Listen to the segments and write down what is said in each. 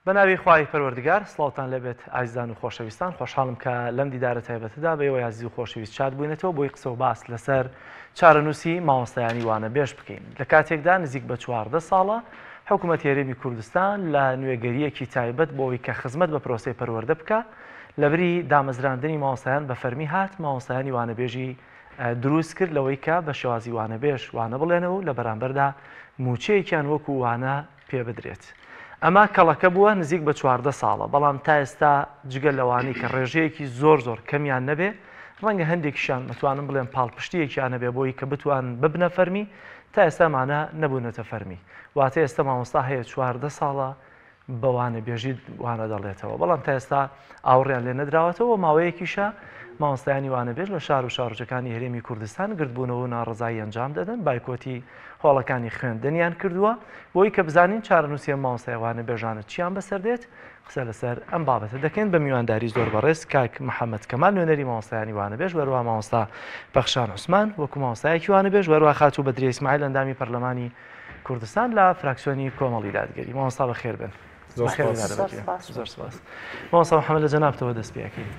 بە ناوی خوای پەروەردگار سڵاوتان لێبێت ئازیزان و خۆشەویستان خۆشحاڵم کە لەم دیدارە تایبەتەدا بە ئێوەی ئازیز و خۆشەویست شاد بووینەتەوە بۆی قسە و باس لەسەر چارەنووسی مامۆستایانی وانەبێژ بکەین لە کاتێکدا نزیک بە 14 ساڵە حکوومەتی هەرێمی کوردستان لە نوێگەریەکی تایبەت بۆ ئەوەی کە خزمەت بە پرۆسەی پەروەردە بکە لەبری دامەزراندنی مامۆستایان بە فەرمی هات مامۆستایانی وانەبێژی دروست کرد لەوەی کە بە شێوازی وانەبێژ وانە بڵێنەوە و لە بەرامبەردا مووچەیەکیان وەکو وانە پێ بدرێت. ئەمە کەڵەکە بووە نزیک بە 14 ساڵە، بەڵام تا ئێستا جگە لەوانەی کە ڕێژەیەکی زۆر زۆر کەمیان نەبێ، ڕەنگە هەندێکیشیان ئەتوانم بڵێم پاڵپشتییەکیان هەبێ بۆی کە بتوانن ببنە فەرمی، تا ئێستا ئەمانە نەبوونەتە فەرمی. واتە ئێستا مامۆستا هەیە 14 ساڵە بە وانەبێژی وانە دەڵێتەوە، بەڵام تا ئێستا ئاوڕیان لێ نەدراوەتەوە، ماوەیەکیشە مامۆستایانی وانەبێژ لە شار و شارۆچکەکانی هەرێمی کوردستان گردبوونەوە و ناڕەزایی ئەنجام دەدەن، بایکۆتی هۆڵەکانی خوێندنیان کردووە، بۆی کە بزانین چارەنووسی ئەم مامۆستای وانەبێژانە چیان بەسەر دێت، قسە لەسەر ئەم بابەتە دەکەین بە میوانداری زۆر بەڕێز کاک محەممەد کەمال نوێنەری مامۆستایانی وانەبێژ، وەروە مامۆستا پەخشان عوسمان وەکو مامۆستایەکی وانەبێژ، وەروە خاتوو بەدریە ئیسماعیل ئەندامی پەرلەمانی کوردستان لە فراکسیۆنی کۆمەڵی دادگەری. مامۆستا بەخێر بن. زۆر سپاس مامۆستا محەممەد لە جەنابتەوە دەست پێ ئەکەین.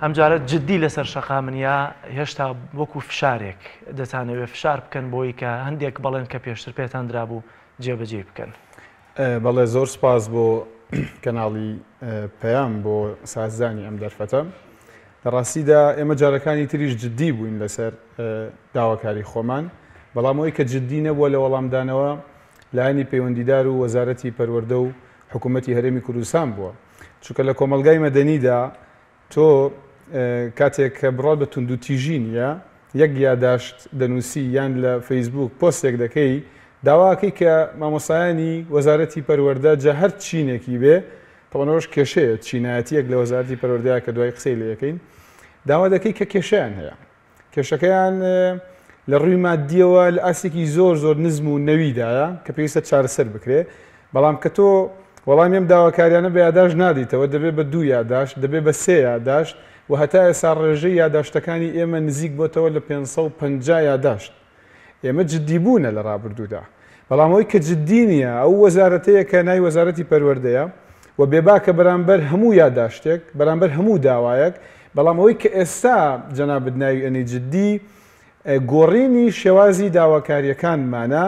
ئەمجارە جدی لەسەر شەقامن یا هێشتا وەکو فشارێک دەتانەوێت فشار بکەن بۆی کە هەندێک بەڵێن کە پێشتر پێتان درابوو جێبەجێ بکەن؟ بەڵێ زۆر سپاس بۆ کەناڵی پەیام بۆ سازدانی ئەم دەرفەتە. لە ڕاستیدا ئێمە جارەکانی تریش جددی بووین لەسەر داواکاری خۆمان، بەڵام ئەوەی کە جددی نەبووە لە وەڵامدانەوە لایەنی پەیوەندیدار و وەزارەتی پەروەردە و حکوومەتی هەرێمی کوردستان بووە. چونکە لە کۆمەڵگای مەدەنیدا تۆ کاتێک کە بڕوات بە توندوتیژی نییە، یەک یاداشت دەنووسی یان لە فەیسبووک پۆستێک دەکەی، داواکەی کە مامۆستایانی وەزارەتی پەروەردە جا هەر چینێکی بێ، تەبعەن ئەوەش کێشەیە، چینایەتییەک لە وەزارەتی پەروەردەیە کە دوای قسەی لێ ئەکەین، داوا دەکەی کە کێشەیان هەیە. کێشەکەیان لە ڕووی مادیەوە لە ئاستێکی زۆر زۆر نزم و نەویدایە کە پێویستە چارەسەر بکرێ، بەڵام کە تۆ وەڵامی ئەم داواکاریانە بە یاداشت نادەیتەوە، دەبێ بە دوو یاداشت، دەبێ بە سێ یاداشت و هەتا ئێستا ڕێژەی یاداشتەکانی ئێمە نزیک بۆتەوە لە 550 یاداشت. ئێمە جدی بوونە لە ڕابردوودا، بەڵام ئەوەی کە جدی نییە ئەو وەزارەتەیە کە ناوی وەزارەتی پەروەردەیە و بێباکە بەرامبەر هەموو یاداشتێک، بەرامبەر هەموو داوایەک، بەڵام ئەوەی کە ئێستا جەنابت ناوی ئەنێی جدی، گۆڕینی شێوازی داواکارییەکانمانە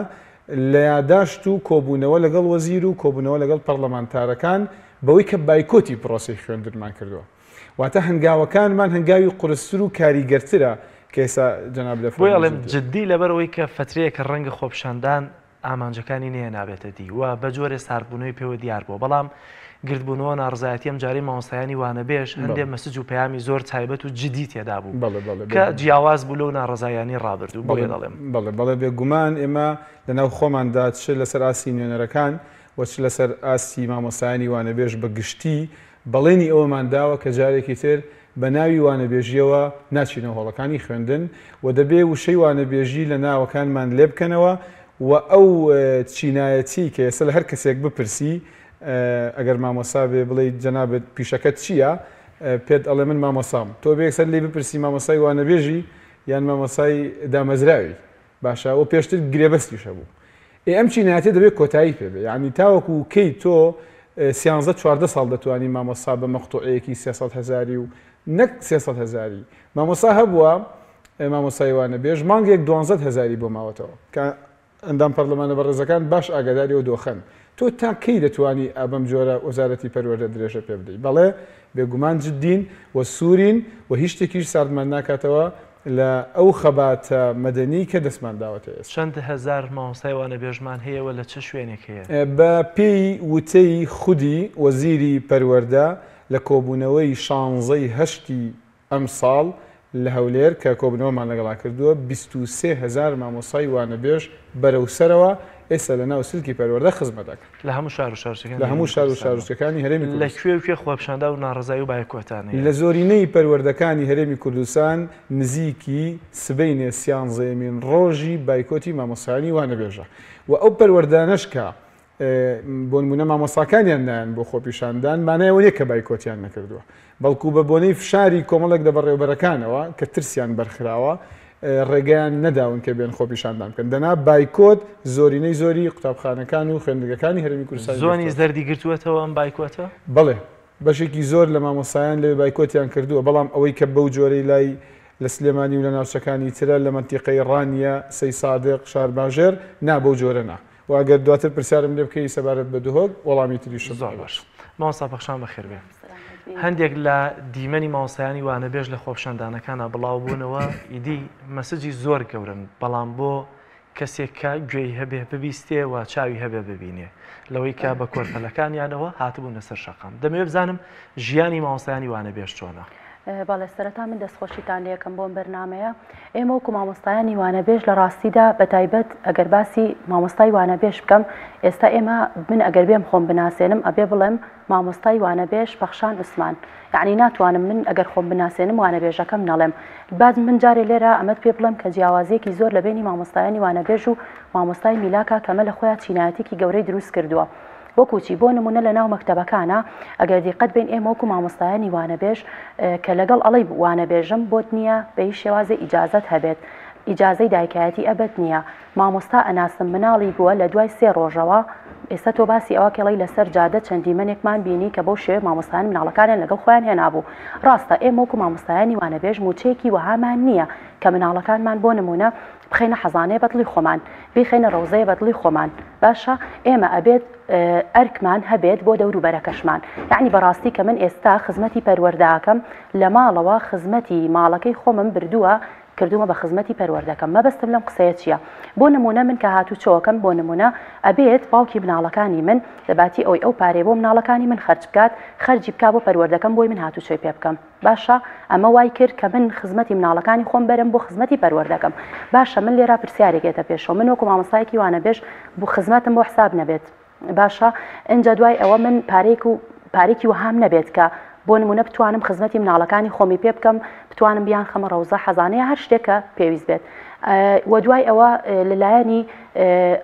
لە یاداشت و کۆبوونەوە لەگەڵ وەزیر و کۆبوونەوە لەگەڵ پەڕلەمانتارەکان بەوەی کە بایکۆتی پرۆسەی خوێندنمان کردووە. واتە هەنگاوەکانمان هەنگاوی قورستر و کاریگەرترە کە ئێستا جەناب لە بۆیە ئەڵێم جدی لەبەرئەوەی کە فەترەیەکە ڕەنگە خۆپیشاندان ئامانجەکانی نەیەنابێتە دی و بە جۆرێ ساردبوونەوەی پێوە دیار بووە، بەڵام گردبوونەوە ناڕزایەتی ئەمجارەی مامۆستایانی وانەبێژ هەندێ message و پەیامی زۆر تایبەت و جدی تێدا بوو کە جیاواز بوو لەو ناڕەزاییانەی ڕابردوو، بۆیە دەڵێم. بەڵێ بەڵێ بێگومان ئێمە لەناو خۆماندا چ لەسەر ئاستی نوێنەرەکان و چ لەسەر ئاستی مامۆستایانی وانەبێژ بە گشتی بەڵێنی ئەوەمان داوە کە جارێکی تر بە ناوی وانەبێژییەوە ناچینە هۆڵەکانی خوێندن و دەبێ وشەی وانەبێژی لە ناوەکانمان لێبکەنەوە و ئەو چینایەتیی کە ئێستا لە هەر کەسێک بپرسی ئەگەر مامۆستا بێ بڵێی جەنابت پیشەکەت چییە؟ پێت ئەڵێ من مامۆستام. تۆ بێ یەکسەر لێی بپرسی مامۆستای وانەبێژی یان مامۆستای دامەزراوی؟ باشە و پێشتر گرێبەستیش هەبوو. ئێ ئەم چینایەتیە دەبێت کۆتایی پێ بێ. یانی تاوەکو کەی تۆ سیانزە چواردە ساڵ دەتوانی مامۆستا بە مەقتوعەیەکی 300 هەزاری و نەک 300 هەزاری مامۆستا هەبووە مامۆستای وانەبێژ مانگێک دوانزەد هەزاری بۆ ماوەتەوە کە ئەندام پەرلەمانە بەڕێزەکان باش ئاگاداری ئەو دۆخەن. تۆ تا کەی دەتوانی ئا بەم جۆرە وەزارەتی پەروەردە درێژە پێ بدەی؟ بەڵێ بێگومان جدین و سوورین و هیچ شتێکیش ساردمان ناکاتەوە لە ئەو خەباتە مەدەنی کە دەستمان داوەتە ئێستا. چەند هەزار مامۆستای وانەبێژمان هەیە و لە چ شوێنێک هەیە؟ بە پێی وتەی خودی وەزیری پەروەردە لە کۆبوونەوەی شانزەی هەشتی ئەمساڵ لە هەولێر کە کۆبوونەوەمان لەگەڵا کردووە، 23 هەزار مامۆستای وانەبێژ بەرەو سەرەوە ئێستا لەناو سلکی پەروەردە خزمەت ئەکەن. لە هەموو شار و شارۆچکەکانی لە هەموو شار و شارۆچکەکانی هەرێمی لە کوردستان. کوێ و کوێ خۆپیشاندان و ناڕەزایی و بایکۆتان هەیە؟ لە زۆرینەی پەروەردەکانی هەرێمی کوردستان نزیکی سبەینێ سیانزەیەمین ڕۆژی بایکۆتی مامۆستایانی وانەبێژە و ئەو پەروەردانەش کە بۆ نموونە مامۆستاکانیان نایەن بۆ خۆپیشاندان، مانای ئەوە نییە کە بایکۆتیان نەکردووە، بەڵکو بە بۆنەی فشاری کۆمەڵێک لە بەڕێوەبەرەکانەوە کە ترسیان بەرخراوە، ڕێگەیان نەداون کە بێن خۆپیشاندان بکەن، دەنا بایکۆت زۆرینەی زۆری قوتابخانەکان و خوێندنگەکانی هەرێمی کوردستانی زۆنی زەردی گرتووەتەوە ئەم بایکۆتە؟ بەڵێ، بەشێکی زۆر لە مامۆستایان لەوێ بایکۆتیان کردووە، بەڵام ئەوەی کە بەو جۆرەی لای لە سلێمانی و لە ناوچەکانی ترە لە مەنتیقەی ڕانیە، سەیسادق، شارباژێر، نا بەو جۆرە نا. و ئەگەر دواتر پرسیارم لێ بکەی سەبارەت بە دهۆک وەڵامی تریشم زۆر باش مامۆستا پەخشان بەخێر بێ. هەندێک لە دیمەنی مامۆستایانی وانەبێژ لە خۆپیشاندانەکانا بڵاو بوونەوە ئیدی مەسجی زۆر گەورەن بەڵام بۆ کەسێک کە گوێی هەبێ ببیستێ و چاوی هەبێ ببینێ لەوەی کە بە کۆرپەلەکانیانەوە هاتبوونە سەر شەقام دەمەوێت بزانم ژیانی مامۆستایانی وانەبێژ چۆنە؟ بەڵێ سەرەتا من دەستخۆشیتان لێکەم بۆم بەرنمەیە ئێمە وەکو مامۆستایانی وانەبێژ لە ڕاستیدا بە تایبەت ئەگەر باسی مامۆستای وانەبێژ بکەم ئێستا ئێمە من ئەگەر بێم خۆم بناسێنم ئەبێ بڵێم مامۆستای وانەبێژ پەخشان عوسمان یەعنی ناتوانم من ئەگەر خۆم بناسێنم وانەبێژەکەم نەڵێم با من جارێ لێرە ئەمەت پێ بڵێم کە جیاوازیەکی زۆر لە بەینی مامۆستایانی وانەبێژ و مامۆستای میلاکە کەمە لە خۆیا چینایەتێکی گەورەی دروست کردووە وەکو چی بۆ نمونە لە ناو مەکتەبەکانە ئەگەر دیقەت بین ئێمە وەکو مامۆستایانی وانەبێژ کە لەگەڵ ئەڵێی وانەبێژم بۆت نییە بە هیچ شێوازێ ئیجازەت هەبێت ئیجازەی دایکایەتی ئەبەت نییە مامۆستا ئەناسم مناڵی بووە لە دوای سێ ڕۆژەوە ئێستا تۆ باسی ئەوە کەڵی لەسەر جادە چەند دیمەنێکمان بینی کە بەو شێوەیە مامۆستایان مناڵەکانیان لەگەڵ خۆیان هێنابوو ڕاستە ئێمە وەکو مامۆستایانی وانەبێژ موچەیەکی وەهامان نییە کە مناڵەکانمان بۆ نمونە بخەینە حەزانەیە بەدڵی خۆمان بیخەینە ڕەوزەیە بەدڵی خۆمان باشە ئێمە ئەبێت ئەرکمان هەبێت بۆ دەوروبەرەکەشمان یعنی بەڕاستی کە من ئێستا خزمەتی پەروەردەکەم لە ماڵەوە خزمەتی ماڵەکەی خۆمم بردووە کردومە بە خزمەتی پەروەردەکەم مەبەستم لەم قسەیە چیە بۆ نمونە من کە هاتوچۆکەم بۆ نمونە ئەبێت باوکی مناڵەکانی من لەباتی ئەوەی ئەو پارەیە بۆ مناڵەکانی من خەرج بکات خەرجی بکا بۆ پەروەردەکەم بۆی من هاتوچۆی پێ بکەم باشە ئەمە وای کرد کە من خزمەتی مناڵەکانی خۆم بەرم بۆ خزمەتی پەروەردەکەم باشە من لێرا پرسیارێک یەتە پێشەوە من وەکو مامۆستایەکی وانەبێژ بۆ خزمەتم بۆ حساب نەبێت باشە ئینجا دوای ئەوە من پارەیەک و پارێکی وەهام نەبێت کە بۆ نمونە بتوانم خزمەتی مناڵەکانی خۆمی پێ بکەم بتوانم بیان خەمە ڕەوزە حەزانەیە هەر شتێک کە پێویست بێت و دوای ئەوە لەلایەنی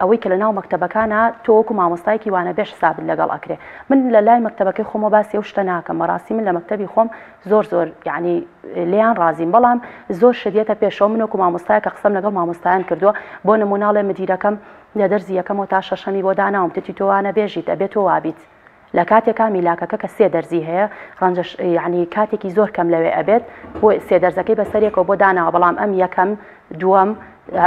ئەوەی کە لە ناو مەکتەبەکانە تۆ وەکو مامۆستایەکی وانەبێژ حسابت لەگەڵ ئەکرێ من لە لای مەکتەبەکەی خۆمەوە باسی ئەو شتە ناکەم بەڕاستی من لە مەکتەبی خۆم زۆر زۆر یعنی لێیان ڕازیم بەڵام زۆر شت یەتە پێشەوە من وەکو مامۆستایە کە قسەم لەگەڵ مامۆستایان کردووە بۆ نموناڵێ مدیرەکەم لە دەرزی یەکەمەوە تا شەشەمی بۆ داناوم تتی تۆ وانەبێژیت ئەبێ تۆ وابیت لە کاتێکا میلاکەکە کە سێ دەرزی هەیە ڕەنجە یعنی کاتێکی زۆر کەم لەوێ ئەبێت بۆ سێ دەرزەکەی بەسەرێکەوە بۆ داناوە بەڵام ئەم یەکەم دووەم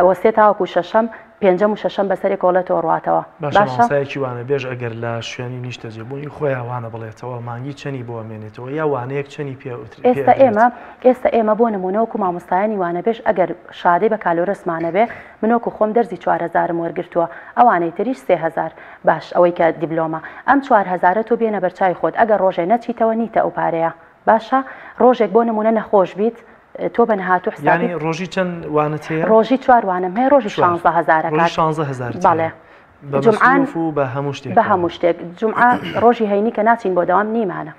وە سێ تاوەکو شەشەم پێنجەم و شەشەم بەسەرێکەوە ڵێتەوە ڕواتەوە باشە مامۆستایەکی وانەبێژ ئەگەر لە شوێنی نیشتەجێبوونی خۆیان وانە بڵێتەوە مانگی چەنی بۆ ئەمێنێتەوە یا وانەیەک چەنی پێ ئەوترێ ئێستا ئێمە ئێستا ئێمە بۆ نموونە وەکو مامۆستایانی وانەبێژ ئەگەر شادەی بەکالۆرۆسمان هەبێ من وەکو خۆم دەرزی چوارهەزارم وەرگرتووە ئەوانەی تریش 3000 باش ئەوەی کە دیبلۆمە ئەم چوار هەزارە تۆ بێنە بەرچاوی خۆت ئەگەر ڕۆژێ نەچیتەوە نیتە ئەو پارەیە باشە ڕۆژێک بۆ نمونە نەخۆش بیت تۆ بە نەهاتوو حسابی یانی ڕۆژی چەند وانەت هەیە؟ ڕۆژی چوار وانەم هەیە ڕۆژی چوار شانزە هەزارە ڕۆژی کات شانزە هەزارت بەڵێ هەیە بە جومعان مەسروف و بە هەموو بە شتێکەوە هەموو شتێک جومعە ڕۆژی هەینی کە ناچین بۆ دەوام نیمانە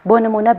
بۆ نمونە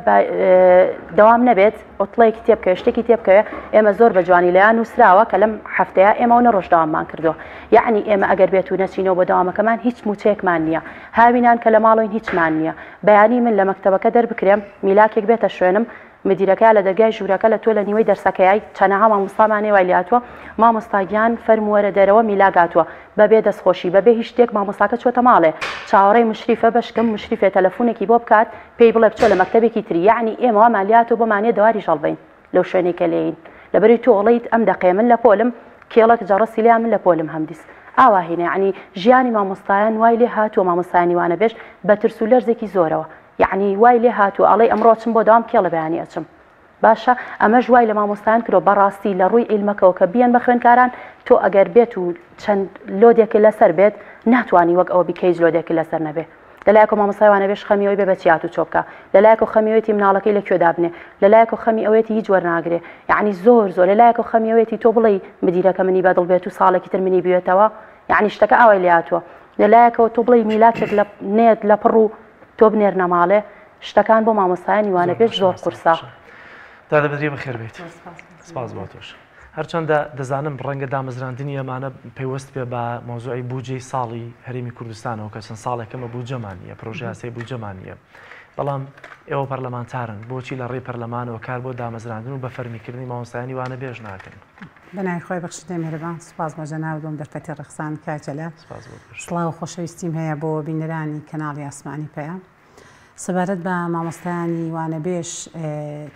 دەوام نەبێت عوتڵەیەکی تێبکەوێ شتێکی تێبکەوێ ئێمە زۆر بە جوانی لەیان نووسراوە کە لەم هەفتەیە ئێمە و نەڕۆژ دەواممان کردووە یعنی ئێمە ئەگەر بێت و نەچینەوە بۆ دەوامەکەمان هیچ موچەیەکمان نییە هاوینان کە لە ماڵۆین هیچمان نییە بەیانی من لە مەکتەبەکە دەربکرێم میلاکێک بێتە شوێنم مدیرەکەیا لە دەرگای ژوورەکە لە تۆ لە نیوەی دەرسەکەیای چەنەها مامۆستامان هەیە وای لێهاتووە مامۆستا گیان فەرموو وەرە دەرەوە میلاک هاتووە بەبێ دەستخۆشی بەبێ هیچ شتێک مامۆستاکە چۆتە ماڵێ چاوەڕێی مشریفە بەشکم مشریفێ تەلەفونێکی بۆ بکات پێی بڵێ بچۆ لە مەکتەبێکی تری یەعنی ئێمە وامان لێهاتووە بۆمان نیە دەواریش هەڵبەین لەو شوێنەی کە لێین لەبەری تۆ ئەڵێیت ئەم دەقەیە من لە پۆلم کێڵەک جەڕەسی لێیان من لە پۆلم هەمدیس ئاوا هینە یەعنی ژیانی مامۆستایان وای لێ هاتووە مامۆستایانی وانەبێژ بە ترس و لەرزێکی زۆرەوە یەعنی وای لێ هاتووە ئەڵێی ئەمڕۆ ئەچم بۆ دەوام کێڵە بەیانی ئەچم باشە ئەمەش وای لە مامۆستایان کردوە بەڕاستی لە ڕووی عیلمەکەوە کە بیەن بە خوێندکاران تۆ ئەگەر بێت و چەند لۆدێکت لەسەر بێت ناتوانی وەک ئەوە بی کە هیچ لۆدێکت لەسەر نەبێ لەلایەکەوە مامۆستای وانەبێژ خەمی ئەوەی بێ بە چی هاتوچۆ بکا لەلایەکەوە خەمی ئەوەیەتی مناڵەکەی لە کوێ دابنێ لەلایەکەوە خەمی ئەوەیەتی هیچ وەرناگرێ یەعنی زۆر زۆر لەلایەکەوە خەمی ئەوەیەتی تۆ بڵێی مدیرەکە منی بەدڵ بێت و ساڵێکی تر منی بوێتەوە یەعنی شتەکە ئاوای لێ هاتووە لەلایەکەوە تۆ بڵێی میلاکێک لە نێت لە پڕ و تۆ بنێرنە ماڵێ شتەکان بۆ مامۆستایانی وانەبێژ زۆر قورسە. دادە بەدریە بەخێر بێیت. سپاس بۆ تۆش. هەرچەندە دەزانم ڕەنگە دامەزراندنی ئەمانە پەیوەست بێ بە مەوزوعی بودجەی ساڵی هەرێمی کوردستانەوە کە چەند ساڵێکەمە بودجەمان نییە پرۆژە یاسای بودجەمان نییە بەڵام ئێوە پەرلەمانتارن بۆچی لە ڕێی پەرلەمانەوە کار بۆ دامەزراندن و بە فەرمیکردنی مامۆستایانی وانەبێژ ناکەن؟ بەناوی خوای بەخشندەی میهرەبان سوپاس بۆ جەنابت بۆم دەرفەتی ڕەخساند کاک جەلال. سوپاس بۆ تۆش. سڵاو و خۆشەویستیم هەیە بۆ بینەرانی کەناڵی ئاسمانی پەیام. سەبارەت بە مامۆستایانی وانەبێژ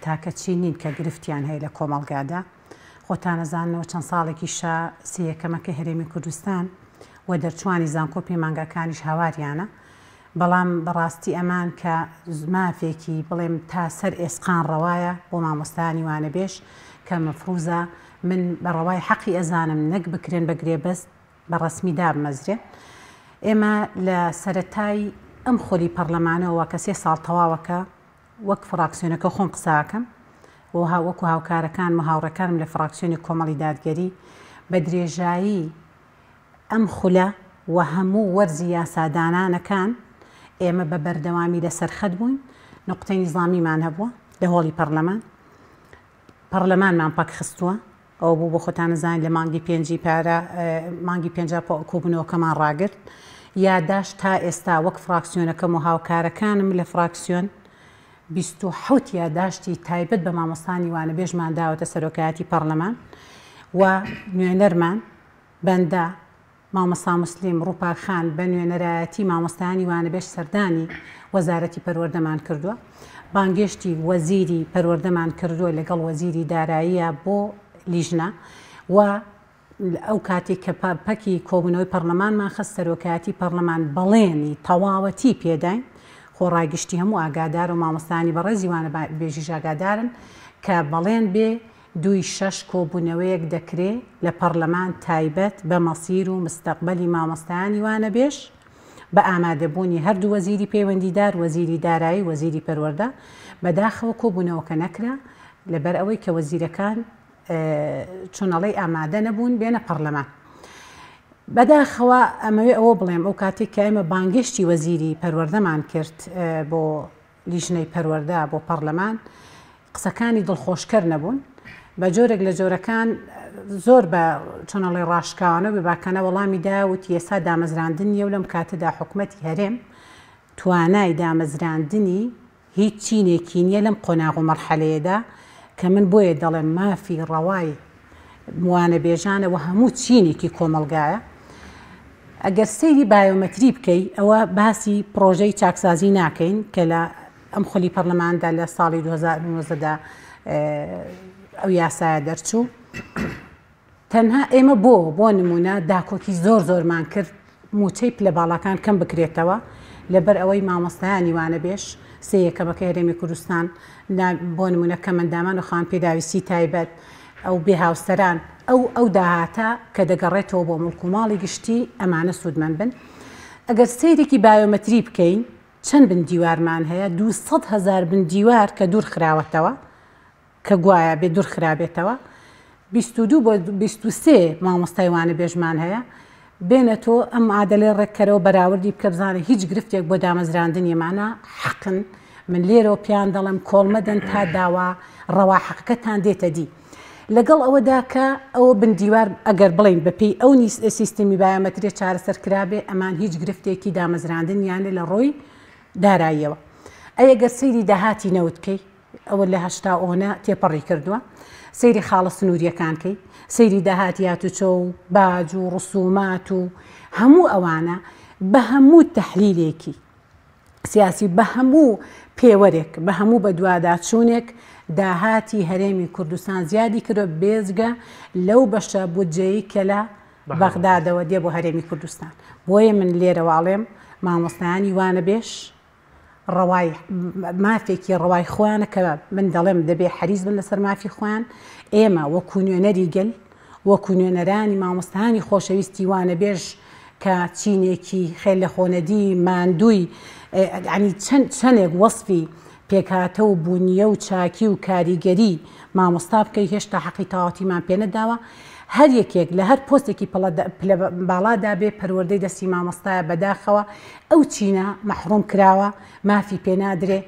تاکە چین نین کە گرفتیان هەیە لە کۆمەڵگادا. خۆتان ئەزاننەوە چەند ساڵێکیشە سێیەکەمەکەی هەرێمی کوردستان و دەرچوانی زانکۆ پەیمانگاکانیش هاواریانە. بەڵام بەڕاستی ئەمان کە مافێکی بڵێم تا سەر ئێسقان ڕەوایە بۆ مامۆستایانی وانەبێژ کە مەفروزە من بە ڕەوای حەقی ئەزانم نەک بکرێن بە گرێبەست بە ڕەسمی دابمەزرێن ئێمە لە سەرەتای ئەم خولی پەڕلەمانەوە کە سێ ساڵ تەواوەکە وەک فڕاکسیۆنەکە خۆم قساکەم و وەکو هاوکارەکانم و هاوڕێکانم لە فڕاکسیۆنی کۆمەڵی دادگەری بە درێژایی ئەم خولە و هەموو وەرزی یاسادانانەکان ئێمە بە بەردەوامی لەسەر خەت بووین، نوقتەی نیزامیمان هەبووە لە هۆڵی پەڕلەمان، پەڕلەمانمان پەکخستووە، ئەوە بوو بۆ خۆتان ئەزانین لە مانگی پێنجی پارە مانگی پێنجا کۆبوونەوەکەمان ڕاگرت، یاداشت تا ئێستا وەک فڕاکسیۆنەکەم و هاوکارەکانم لە فڕاکسیۆن 27 یاداشتی تایبەت بە مامۆستانی وانەبێژمان داوەتە سەرۆکایەتی پەڕلەمان و نوێنەرمان بەندە، مامۆستا موسلیم ڕووپاک خان بە نوێنەرایەتی مامۆستایانی وانەبێژ سەردانی وەزارەتی پەروەردەمان کردووە. بانگێشتی وەزیری پەروەردەمان کردووە لەگەڵ وەزیری داراییە بۆ لیژنە و ئەو کاتێک کە پەکی کۆبوونەوەی پەڕلەمانمان خست سەرۆکایەتی پەڕلەمان بەڵێنی تەواوەتی پێداین خۆ ڕای گشتی هەموو ئاگادارە و مامۆستایانی بەڕێزی وانەبێژیش ئاگادارن کە بەڵێن بێ دووی شەش کۆبوونەوەیەک دەکرێ لە پەڕلەمان تایبەت بە مەسیر و مستەقبەلی مامۆستایانی وانەبێژ بە ئامادەبوونی هەردوو وەزیری پەیوەندیدار وەزیری دارایی و وەزیری پەروەردە، بەداخەوە کۆبوونەوەکە نەکرا لەبەر ئەوەی کە وەزیرەکان چۆن ئەڵێی ئامادە نەبوون بێنە پەڕلەمان. بەداخەوە ئەمەوێ ئەوە بڵێم ئەو کاتێک کە ئێمە بانگێشتی وەزیری پەروەردەمان کرد بۆ لیژنەی پەروەردە بۆ پەڕلەمان قسەکانی دڵخۆشکەر نەبوون، بە جۆرێک لە جۆرەکان زۆر بە چۆن ئەڵێ ڕاشکاوانە و بێباکانە وەڵامی دا وتی ئێستا دامەزراندن نییە و لەم کاتەدا حکومەتی هەرێم توانای دامەزراندنی هیچ چینێکی نییە لەم قۆناغ و مەرحەلەیەدا کە من بۆیە دەڵێم مافی ڕەوای وانەبێژانە و هەموو چینێکی کۆمەڵگایە. ئەگەر سەیری بایۆمەتری بکەی ئەوە باسی پڕۆژەی چاکسازی ناکەین کە لە ئەم خولی پەرلەماندا لە ساڵی 2019 دا ئەو یاسایە دەرچوو. تەنها ئێمە بۆ بۆ نمونە داکۆکی زۆر زۆرمان کرد مووچەی پلە باڵاکان کەم بکرێتەوە، لەبەر ئەوەی مامۆستایانی وانەبێژ، سێ یەکەمەکەی هەرێمی کوردستان، بۆ نموونە کەمئەندامان و خاوەن پێداویستی تایبەت، ئەو بێ هاوسەران، ئەو ئەو داهاتە کە دەگەڕێتەوە بۆ موڵک و ماڵی گشتی ئەمانە سوودمەند بن. ئەگەر سەیرێکی بایۆمەتری بکەین چەند بن دیوارمان هەیە؟ 200 هەزار بن دیوار کە دوور خراوەتەوە، کە گوایە بێ دوور خرابێتەوە 22 بۆ 23 مامۆستای وانەبێژمان هەیە بێنە تۆ ئەم معادلەی ڕێککەرەوە بەراوردی بکە بزانە هیچ گرفتێک بۆ دامەزراندنی ئەمانە حەقن من لێرەوە پێیان دەڵێم کۆڵ مەدەن تا داوا ڕەوا حەقەکەتان دێتە دی لەگەڵ ئەوەدا کە ئەوە بن دیوار ئەگەر بڵین بەپێی ئەو سیستمی بایۆمەتریە چارەسەر کرابێ ئەمان هیچ گرفتێکی دامەزراندنیانە لە ڕووی داراییەوە ئەی ئەگەر سەیری داهاتی نەوت بکەی ئەوە لە 80 ئۆنە تێپەڕی کردووە سەیری خاڵە سنووریەکان کەی سەیری داهاتی هاتوچۆ و باج و ڕسومات و هەموو ئەوانە بە هەموو تەحلیلێکی سیاسی بە هەموو پێوەرێک بە هەموو بەدواداچوونێک داهاتی هەرێمی کوردستان زیادی کردوە بێجگە لەو بەشە بودجەی کە لە بەغدادەوە دێ بۆ هەرێمی کوردستان بۆیە من لێرەوە ئەڵێم مامۆستایانی وانەبێژ ڕەوای مافێکی ڕەوای خۆیانە کە من دەڵێم دەبێ حەریس بن لەسەر مافی خۆیان ئێمە وەکو نوێنەری گەل وەکو نوێنەرانی مامۆستایانی خۆشەویستی وانەبێژ کە چینێکی خێر لە خۆنەدی ماندووی ینی چەند چەندێک وەسفی پێکهاتە و بوونیە و چاکی و کاریگەری مامۆستا بکەی هێشتا حەقی تەواوەتیمان پێ نەداوە هەر یەکێک لە هەر پۆستێکی پلە باڵادا بێ پەروەردەی دەستی مامۆستایە بەداخەوە. ئەو چینە مەحڕوم کراوە، مافی پێ نادرێ،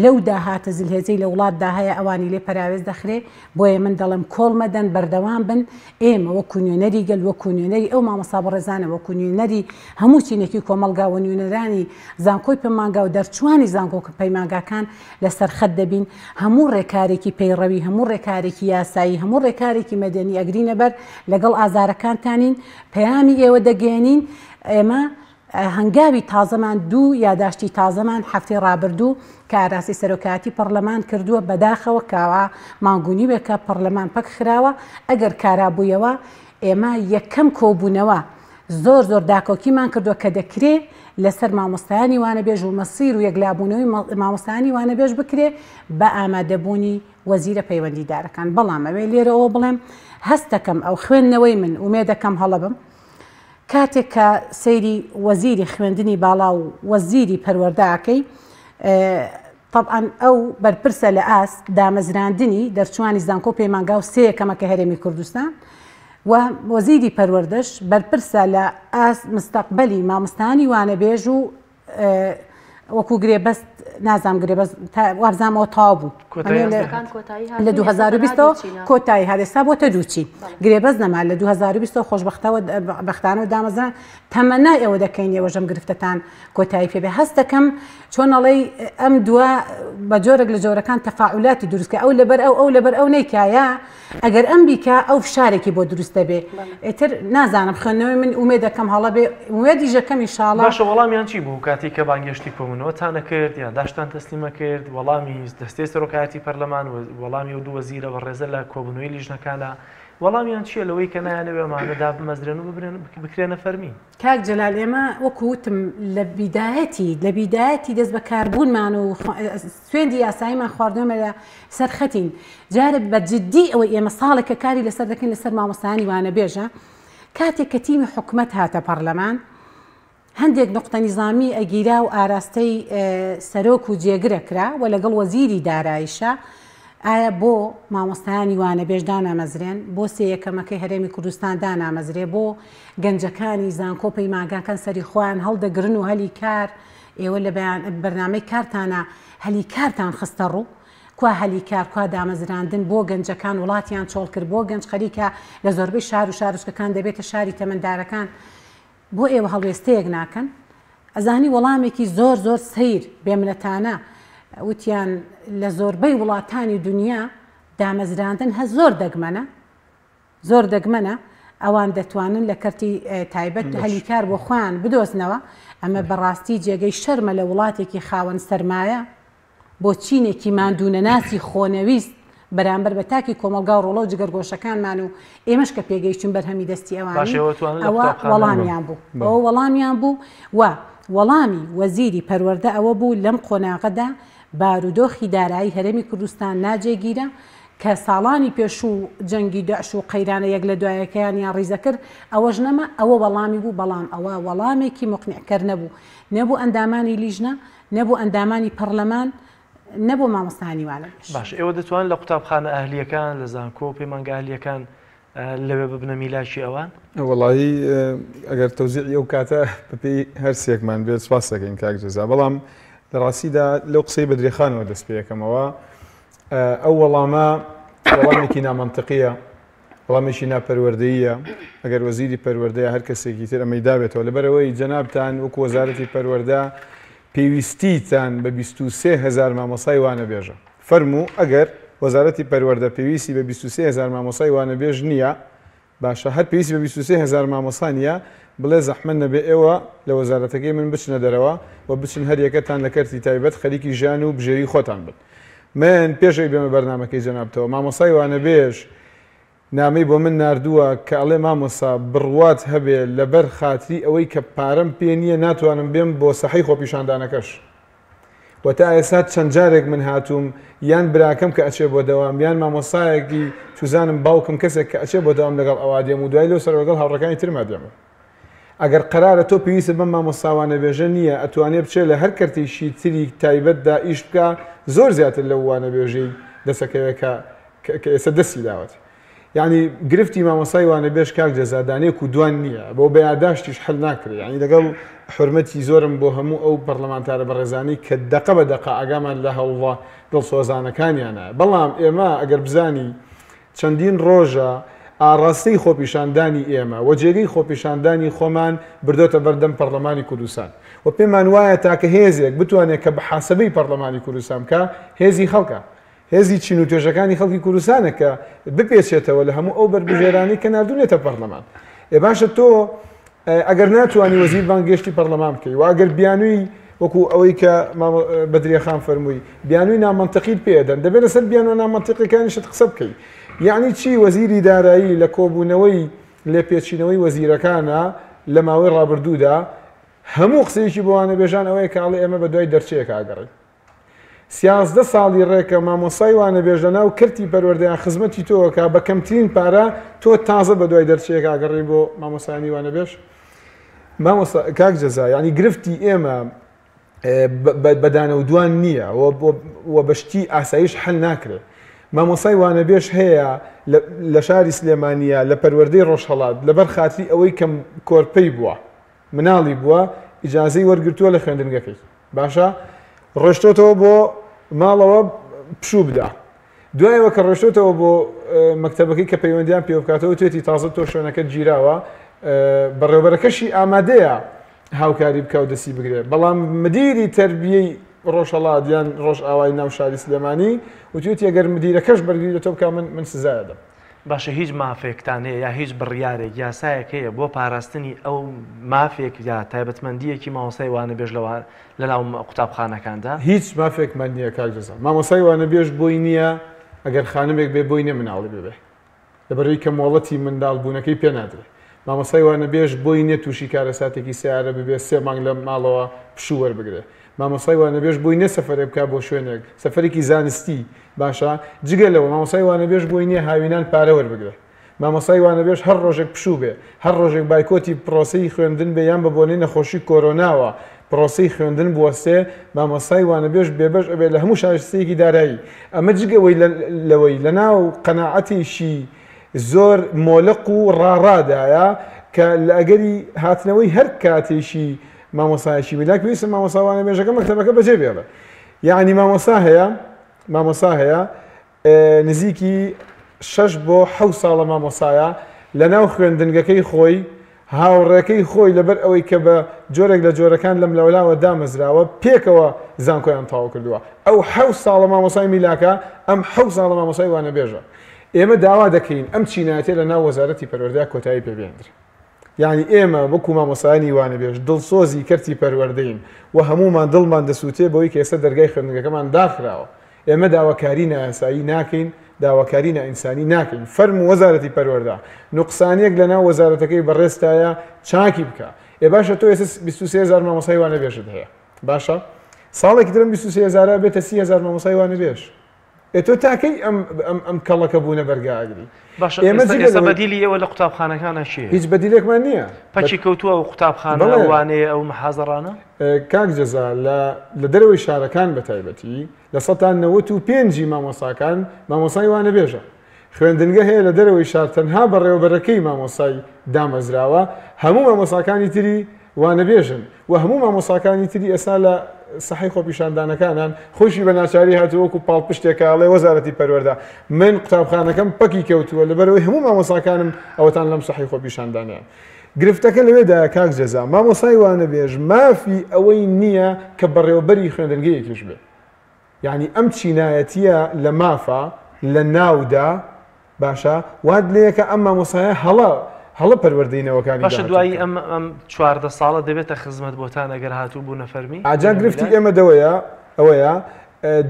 لەو داهاتە زلهێزەی لە وڵاتدا هەیە ئەوانی لێ پەراوێز دەخرێ، بۆیە من دەڵێم کۆڵ مەدەن بەردەوام بن، ئێمە وەکو نوێنەری گەل، وەکو نوێنەری ئەو مامۆستا بەڕێزانە، وەکو نوێنەری هەموو چینێکی کۆمەڵگا و نوێنەرانی زانکۆی پەیمانگا و دەرچووانی زانکۆ پەیمانگاکان لەسەر خەت دەبین، هەموو ڕێکارێکی پەیڕەوی، هەموو ڕێکارێکی یاسایی، هەموو ڕێکارێکی مەدەنی ئەگرینە بەر، لەگەڵ ئازارەکانتانین، پەیامی ئێوە دەگەیەنین، ئێمە هەنگاوی تازەمان دوو یاداشتی تازەمان هەفتەی ڕابردوو کە ئاراستەی سەرۆکایەتی پەڕلەمان کردووە بەداخەوە کەوا مانگ و نیوێکە پەڕلەمان پەک خراوە ئەگەر کارا بوویەوە ئێمە یەکەم کۆبوونەوە زۆر زۆر داکۆکیمان کردووە کە دەکرێ لەسەر مامۆستایانی وانەبێژ و مەسیر و یەکلابوونەوەی مامۆستایانی وانەبێژ بکرێ بە ئامادەبوونی وەزیرە پەیوەندیدارەکان بەڵام ئەوێ لێرەوە بڵێم هەستەکەم ئەو خوێندنەوەی من ئومێدەکەم هەڵە بم کاتێک کە سەیری وەزیری خوێندنی باڵا و وەزیری پەروەردە ئەکەی تەبعەن ئەو بەرپرسە لە ئاست دامەزراندنی دەرچوانی زانکۆ و پەیمانگا و سێ یەکەمەکە هەرێمی کوردستان و وەزیری پەروەردەش بەرپرسە لە ئاست مستەقبەلی مامۆستایانی وانەبێژ و وەکو گرێبەست نازانم گرێبەست وابزانم ئەوە تەواو بوو لە 2020 کۆتایی هات ئێستا بۆتە دوو چین گرێبەست نەما لە 2020 خۆشبەختەوە بەختانەوە دامەزران تەمەنای ئەوە دەکەین ئێوەش ئەم گرفتەتان کۆتایی پێ بێ هەست دەکەم چۆن ئەڵێی ئەم دوا بە جۆرێک لە جۆرەکان تەفاعولاتی دروستکە ئەو لەبەر ئەو ئەو لەبەر ئەو نیکایە ئەگەر ئەم بیکا ئەو فشارێکی بۆ دروست دەبێ ئیتر نازانم خوێندنەوەی من ئومێدەکەم هەڵە بێ ئومێدیشەکەم ئیشاڵا. باشە وەڵامیان چی بوو کاتێک کە بانگهێشتی کۆبوونەوەتان ئەکرد یاداشتان تەسلیم ئەکرد وەڵامی دەستەی سەرۆکایەتی پەرلەمان و وەڵامی ئەو دوو وەزیرە بەڕێزە لە کۆبوونەوەی لیژنەکانا وەڵامیان چییە لەوەی کە نایانەوێ ئەمانە دابمەزرێن و ببرێن بکرێنە فەرمی؟ کاک جەلال ئێمە وەکو وتم لە بیدایەتی لە بیدایەتی دەست بەکاربوونمان و سوێندی یاساییمان خواردووە لە سەر خەتین جارێ بە جدی ئەوەی ئێمە ساڵێکە کاری لەسەر دەکەین لەسەر مامۆستایانی وانەبێژە کاتێک کە تیمی حکومەت هاتە پەڕلەمان هەندێک نقطە نیزامی ئەگیرا و ئاراستەی سەرۆک و جێگرە کرا و لەگەڵ وەزیری دارایشە ئایا بۆ مامۆستایانی وانەبێژ دانامەزرێن؟ بۆ سێ یەکەمەکەی هەرێمی کوردستان دانامەزرێ؟ بۆ گەنجەکانی زانکۆ و پەیمانگاکان سەری خۆیان هەڵدەگرن و هەلی کار ئێوە لە بەرنامەی کارتانا هەلی کارتان خستە ڕوو؟ کوا هەلی کار کوا دامەزراندن بۆ گەنجەکان وڵاتیان چۆڵ کرد بۆ گەنج خەریکە لە زۆربەی شار و شارۆچکەکان دەبێتە شاری تەمەندارەکان بۆ ئێوە هەڵوێستەیەک ناکەن؟ ئەزانی وەڵامێکی زۆر زۆر سەیر بێمنەتانە وتیان لە زۆربەی وڵاتانی دونیا دامەزراندن هە زۆر دەگمەنە زۆر دەگمەنە ئەوان دەتوانن لە کەرتی تایبەت هەلی کار بۆ خۆیان بدۆزنەوە ئەمە بەڕاستی جێگەی شەرمە لە وڵاتێکی خاوەن سەرمایە بۆ چینێکی ماندوونەناسی خۆنەویست بەرامبەر بە تاکی کۆمەڵگا و ڕۆڵە و جگەرگۆشەکانمان و ئێمەش کە پێگەیشتوین بەرهەمی دەستی ئەوانین ئەوە وەڵامیان بوو ئەوە وەڵامیان بوو و وەڵامی وەزیری پەروەردە ئەوە بوو لەم قۆناغەدا بارودۆخی دارایی هەرێمی کوردستان ناجێگیرە کە ساڵانی پێشوو جەنگی دەعش و قەیرانە یەک لە دوایەکەیانیان ڕیزەکرد ئەوەش نەما ئەوە وەڵامی بوو بەڵام ئەوە وەڵامێکی مقنعکەر نەبوو نەبوو ئەندامانی لیژنە نە بۆ ئەندامانی پەڕلەمان نە بۆ مامۆستایانی وانەبێژ. باشە ئێوە دەتوانن لە قوتابخانە ئەهلییەکان، لە زانکۆ و پەیمانگا ئەهلییەکان لەوێ ببنە میلاکی ئەوان؟ وەڵاهی ئەگەر تەوزیعی ئەو کاتە بەپێی هەر سێکمان بێت سپاس دەکەین کاک جەزا بەڵام لە ڕاستیدا لەو قسەی بەدرێخانەوە دەست پێ ئەکەمەوە ئەو وەڵامە وەڵامێکی نامەنتقیە وەڵامێکی ناپەروەردەییە، ئەگەر وەزیری پەروەردە یا هەر کەسێکی تر ئەمەی دابێتەوە، لەبەرئەوەی جەنابتان وەکو وەزارەتی پەروەردە پێویستیتان بە 23 هەزار مامۆستای وانەبێژە. فەرموو ئەگەر وەزارەتی پەروەردە پێویستی بە 23 هەزار مامۆستای وانەبێژ نییە، باشە هەر پێویستی بە 23 هەزار مامۆستا نییە، بڵێ زەحمەت نەبێ ئێوە لە وەزارەتەکەی من بچنە دەرەوە و بچن هەریەکەتان لە کەرتی تایبەت خەریکی ژیان و بژێوی خۆتان بن. من پێش ئەوی بێمە بەرنامەکەی جەنابتەوە مامۆستای وانەبێژ نامەی بۆ من ناردووە کە ئەڵێ مامۆستا بڕوات هەبێ لەبەر خاتری ئەوەی کە پارەم پێ نییە ناتوانم بێم بۆ سەحەی خۆپیشاندانەکەش و تا ئێستا چەند جارێک من هاتووم یان براکەم کە ئەچێ بۆ دەوام یان مامۆستایەکی چوزانم باوکم کەسێک کە ئەچێ بۆ دەوام لەگەڵ ئەوا دێم و دوای لەو سەر لەگەڵ هاوڕێکانی ترما دێمەوە. ئەگەر قەرارە تۆ پێویستت بەم مامۆستا وانەبێژە نییە ئەتوانێ بچێ لە هەر کەرتێکی تری تایبەتدا ئیش بکا زۆر زیاتر لەو وانەبێژەی دەسەکەوێ کە کە ئێستا دەستی داوەتێ. یانی گرفتی مامۆستای وانەبێژ کاک جەزا دانەیەک و دوان نییە بۆ بە یاداشتیش حل ناکرێ یانی لەگەڵ حورمەتی زۆرم بۆ هەموو ئەو پەرلەمانتارە بەڕێزانەی کە دەقە بە دەقە ئاگامان لە هەوڵە دڵسۆزانەکانیانە بەڵام ئێمە ئەگەر بزانی چەندین ڕۆژە ئاڕاستەی خۆپیشاندانی ئێمە و جێگەی خۆپیشاندانی خۆمان بردۆتە بەردەم پەرلەمانی کوردستان و پێمان وایە تاکە هێزێک بتوانێت کە بەحاسەبەی پەرلەمانی کوردستان بکا هێزی خەڵکە هێزی چین و توێژەکانی خەڵکی کوردستانە کە بپێچێتەوە لە هەموو ئەو بەربژێرانەی کە ناردونێتە پەرلەمان. ئێ باشە تۆ ئەگەر ناتوانانی وەزیر بانگێشتی پەرلەمان بکەی و ئەگەر بیانووی وەکو ئەوەی کە بەدریە خان فەرمووی بیانووی نامەنتقیت پێدەن دەبێت لەسەر بیانوە نامەنتقیەکانیشت قسە بکەی یعنی چی وەزیری دارایی لە کۆبوونەوەی لێپێچینەوەی وەزیرەکانە لە ماوەی ڕابردوودا هەموو قسەیەکی بۆ وانەبێژان ئەوەیە کە ئەڵێ ئێمە بە دوای دەرچەیەک ئاگەڕین 13 ساڵی ڕێکە مامۆسای وانەبێژ لە ناو کەرتی پەروەردەیان خزمەتی تۆ ئەکا بە کەمترین پارە تۆ تازە بە دوای دەرچەیەک ئاگەڕی بۆ مامۆسایانی وانەبێژ مامۆستا کاک جەزا یعنی گرفتی ئێمە بەدانە و دوان نییە و بە شتی ئاسایش حل ناکرێت مامۆسای وانەبێژ هەیە لە شاری سلێمانە لە پەروەردەی ڕۆژهەڵات لەبەر خاتری ئەوەی کەم کۆرپەی بووە مناڵی بووە ئیجازەی وەرگرتووە لە خوێندنگەکەی باشە ڕۆشتۆتەوە بۆ ماڵەوە پشوو بدا دوایەوە کە ڕۆشتۆتەوە بۆ مەکتەبەکەی کە پەیوەندیان پێ بکاتەوە توێتی تازە تۆ شوێنەکە گیراوە بەڕێوبەرەکەشی ئامادەیە هاوکاری بکە و دەسی بگرێ بەڵام مدیری تربیەی ڕۆژهەڵات یان ڕۆژئاوای ناو شاری سلێمانی وتوێتی ئەگەر مدیرەکەش بەرگری لە تۆ بکە من من سزایەدەم. باشە هیچ مافێکتان هەیە یا هیچ بڕیارێک یاسایەک هەیە بۆ پاراستنی ئەو مافێک یا تایبەتمەندییەکی مامۆستای وانەبێژ لەناو قوتابخانەکاندا؟ هیچ مافێکمان نییە کاک جەزا. مامۆستای وانەبێژ بۆی نییە ئەگەر خانمێک بێ بۆی نییە مناڵی ببێ. لەبەرئەوەی کە مۆڵەتی منداڵ بوونەکەی پێ نادرێ. مامۆستای وانەبێژ بۆی نییە تووشی کارەساتێکی سەیارە ببێ سێ مانگ لە ماڵەوە پشوو وەربگرێ. مامۆستای وانەبێژ بۆی نییە سەفەرێک بکا بۆ شوێنێک، سەفەرێکی زانستی، باشە جگە لەوە مامۆستای وانەبێژ بۆی نییە هاوینان پارە وەربگرێ. مامۆستای وانەبێژ هەر ڕۆژێک پشوو بێ، هەر ڕۆژێک بایکۆتی پڕۆسەی خوێندن بێ یان بە بۆنەی نەخۆشی کۆرۆناوە پڕۆسەی خوێندن بوەستێ، مامۆستای وانەبێژ بێبەش ئەبێ لە هەموو شایستەیەکی دارایی. ئەمە جگە لەوەی لەناو قەناعەتێکی زۆر مۆلەق و ڕاڕادایە کە لە ئەگەری هاتنەوەی هەر کاتێکی مامۆستایەکی میلاک پێویستە مامۆستا وانەبێژەکە مەکتەبەکە بەجێ بێڵێ. یەعنی مامۆستا هەیە مامۆستا هەیە نزیکی شەش بۆ حەوت ساڵە مامۆسایە لەناو خوێندنگەکەی خۆی هاوڕێکەی خۆی لەبەر ئەوەی کە بە جۆرێک لە جۆرەکان لەم لەولاوە دامەزراوە پێکەوە زانکۆیان تەواو کردووە ئەو حەوت ساڵە مامۆسای میلاکە ئەم حەوت ساڵە مامۆسای وانەبێژە ئێمە داوا دەکەین ئەم چینایەتیە لە ناو وەزارەتی پەروەردە کۆتایی پێ بێندرێ یانی ئێمە وەکو مامۆستایانی وانەبێژ دڵسۆزی کەرتی پەروەردەین و هەموومان دڵمان دەسووتێ بەوەی کە ئێستا دەرگای خوێندنگەکەمان داخراوە. ئێمە داواکاری نایاسایی ناکەین، داواکاری نائینسانی ناکەین. فەرموو وەزارەتی پەروەردە نوقسانییەک لەناو وەزارەتەکەی بەڕێزتایە چاکی بکە. ئێ باشە تۆ ئێستا 23 هەزار مامۆستای وانەبێژت هەیە. باشە ساڵێکی تر ئەم 23 هەزارە بێتە 30 هەزار مامۆستای وانەبێژ. ئێ تۆ تا کەی ئەم ئەم ئەم کەڵەکە بوونە بەرگا ئەگری؟ باشە ئێمە ئێستا جگە ئێستا لەوەی بەدیلی ئێوە لە قوتابخانەکانا چییە؟ هیچ بەدیلێکمان نییە. پەکی کەوتووە ئەو قوتابخانە ئەو بەڵێ. وانەیە ئەو محازەڕانە؟ کاک جەزا لە لە دەرەوەی شارەکان بە تایبەتی لە سەتا نەوەت و پێنجی مامۆستاکان مامۆستای وانەبێژە. خوێندنگە هەیە لە دەرەوەی شار تەنها بەڕێوەبەرەکەی مامۆستای دامەزراوە هەموو مامۆستاکانی تری وانەبێژن و هەموو مامۆستاکانی تری ئێستا لە سەحەی خۆپیشاندانەکانان، خۆیشی بە ناچاری هاتووە وەکو پاڵپشتێکە ئەڵێ وەزارەتی پەروەردە من قوتابخانەکەم پەکی کەوتووە لەبەرئەوەی هەموو مامۆستاکانم ئەوەتان لەم سەحەی خۆپیشاندانەیان. گرفتەکە لەوێدایە کاک جەزا مامۆستای وانەبێژ مافی ئەوەی نییە کە بەڕێوەبەری خوێندنگەیەکیش بێ. یانی ئەم چینایەتیە لە مافە لە ناودا باشە وات لێکە ئەم مامۆسایە هەڵە هەڵە پەروەردەی نەوەکانی باشە داهاتوو دوایی بکات. ئەم ئەم 14 ساڵە دەبێتە خزمەت بۆتان ئەگەر هاتوو بوونە فەرمی ئاجا بوونە گرفتی میلاک؟ ئێمە دەوەیە ئەوەیە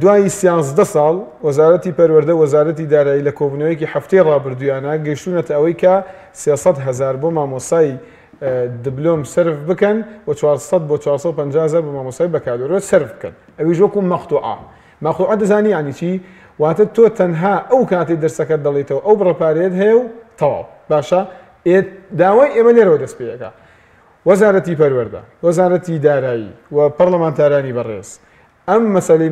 دوای 13 ساڵ وەزارەتی پەروەردە وەزارەتی دارایی لە کۆبوونەوەیەکی هەفتەی ڕابردوویانە گەیشتوونەتە ئەوەی کە 300 هەزار بۆ مامۆسای دبلۆم سەرف بکەن و 400 بۆ 450 هەزار بۆ مامۆستای بەکالۆرۆس سەرف بکەن ئەویش وەکو مەقتوعە مەقتوعە دەزانی یعنی چی واتە تۆ تەنها ئەو کاتەی دەرسەکەت دەڵێیتەوە ئەو بڕە پارەیەت هەیە و تەواو باشە ئێ داوای ئێمە لێرەوە دەست پێ ئەکا وەزارەتی پەروەردە وەزارەتی دارایی و پەرلەمانتارانی بەڕێز ئەم مەسەلەی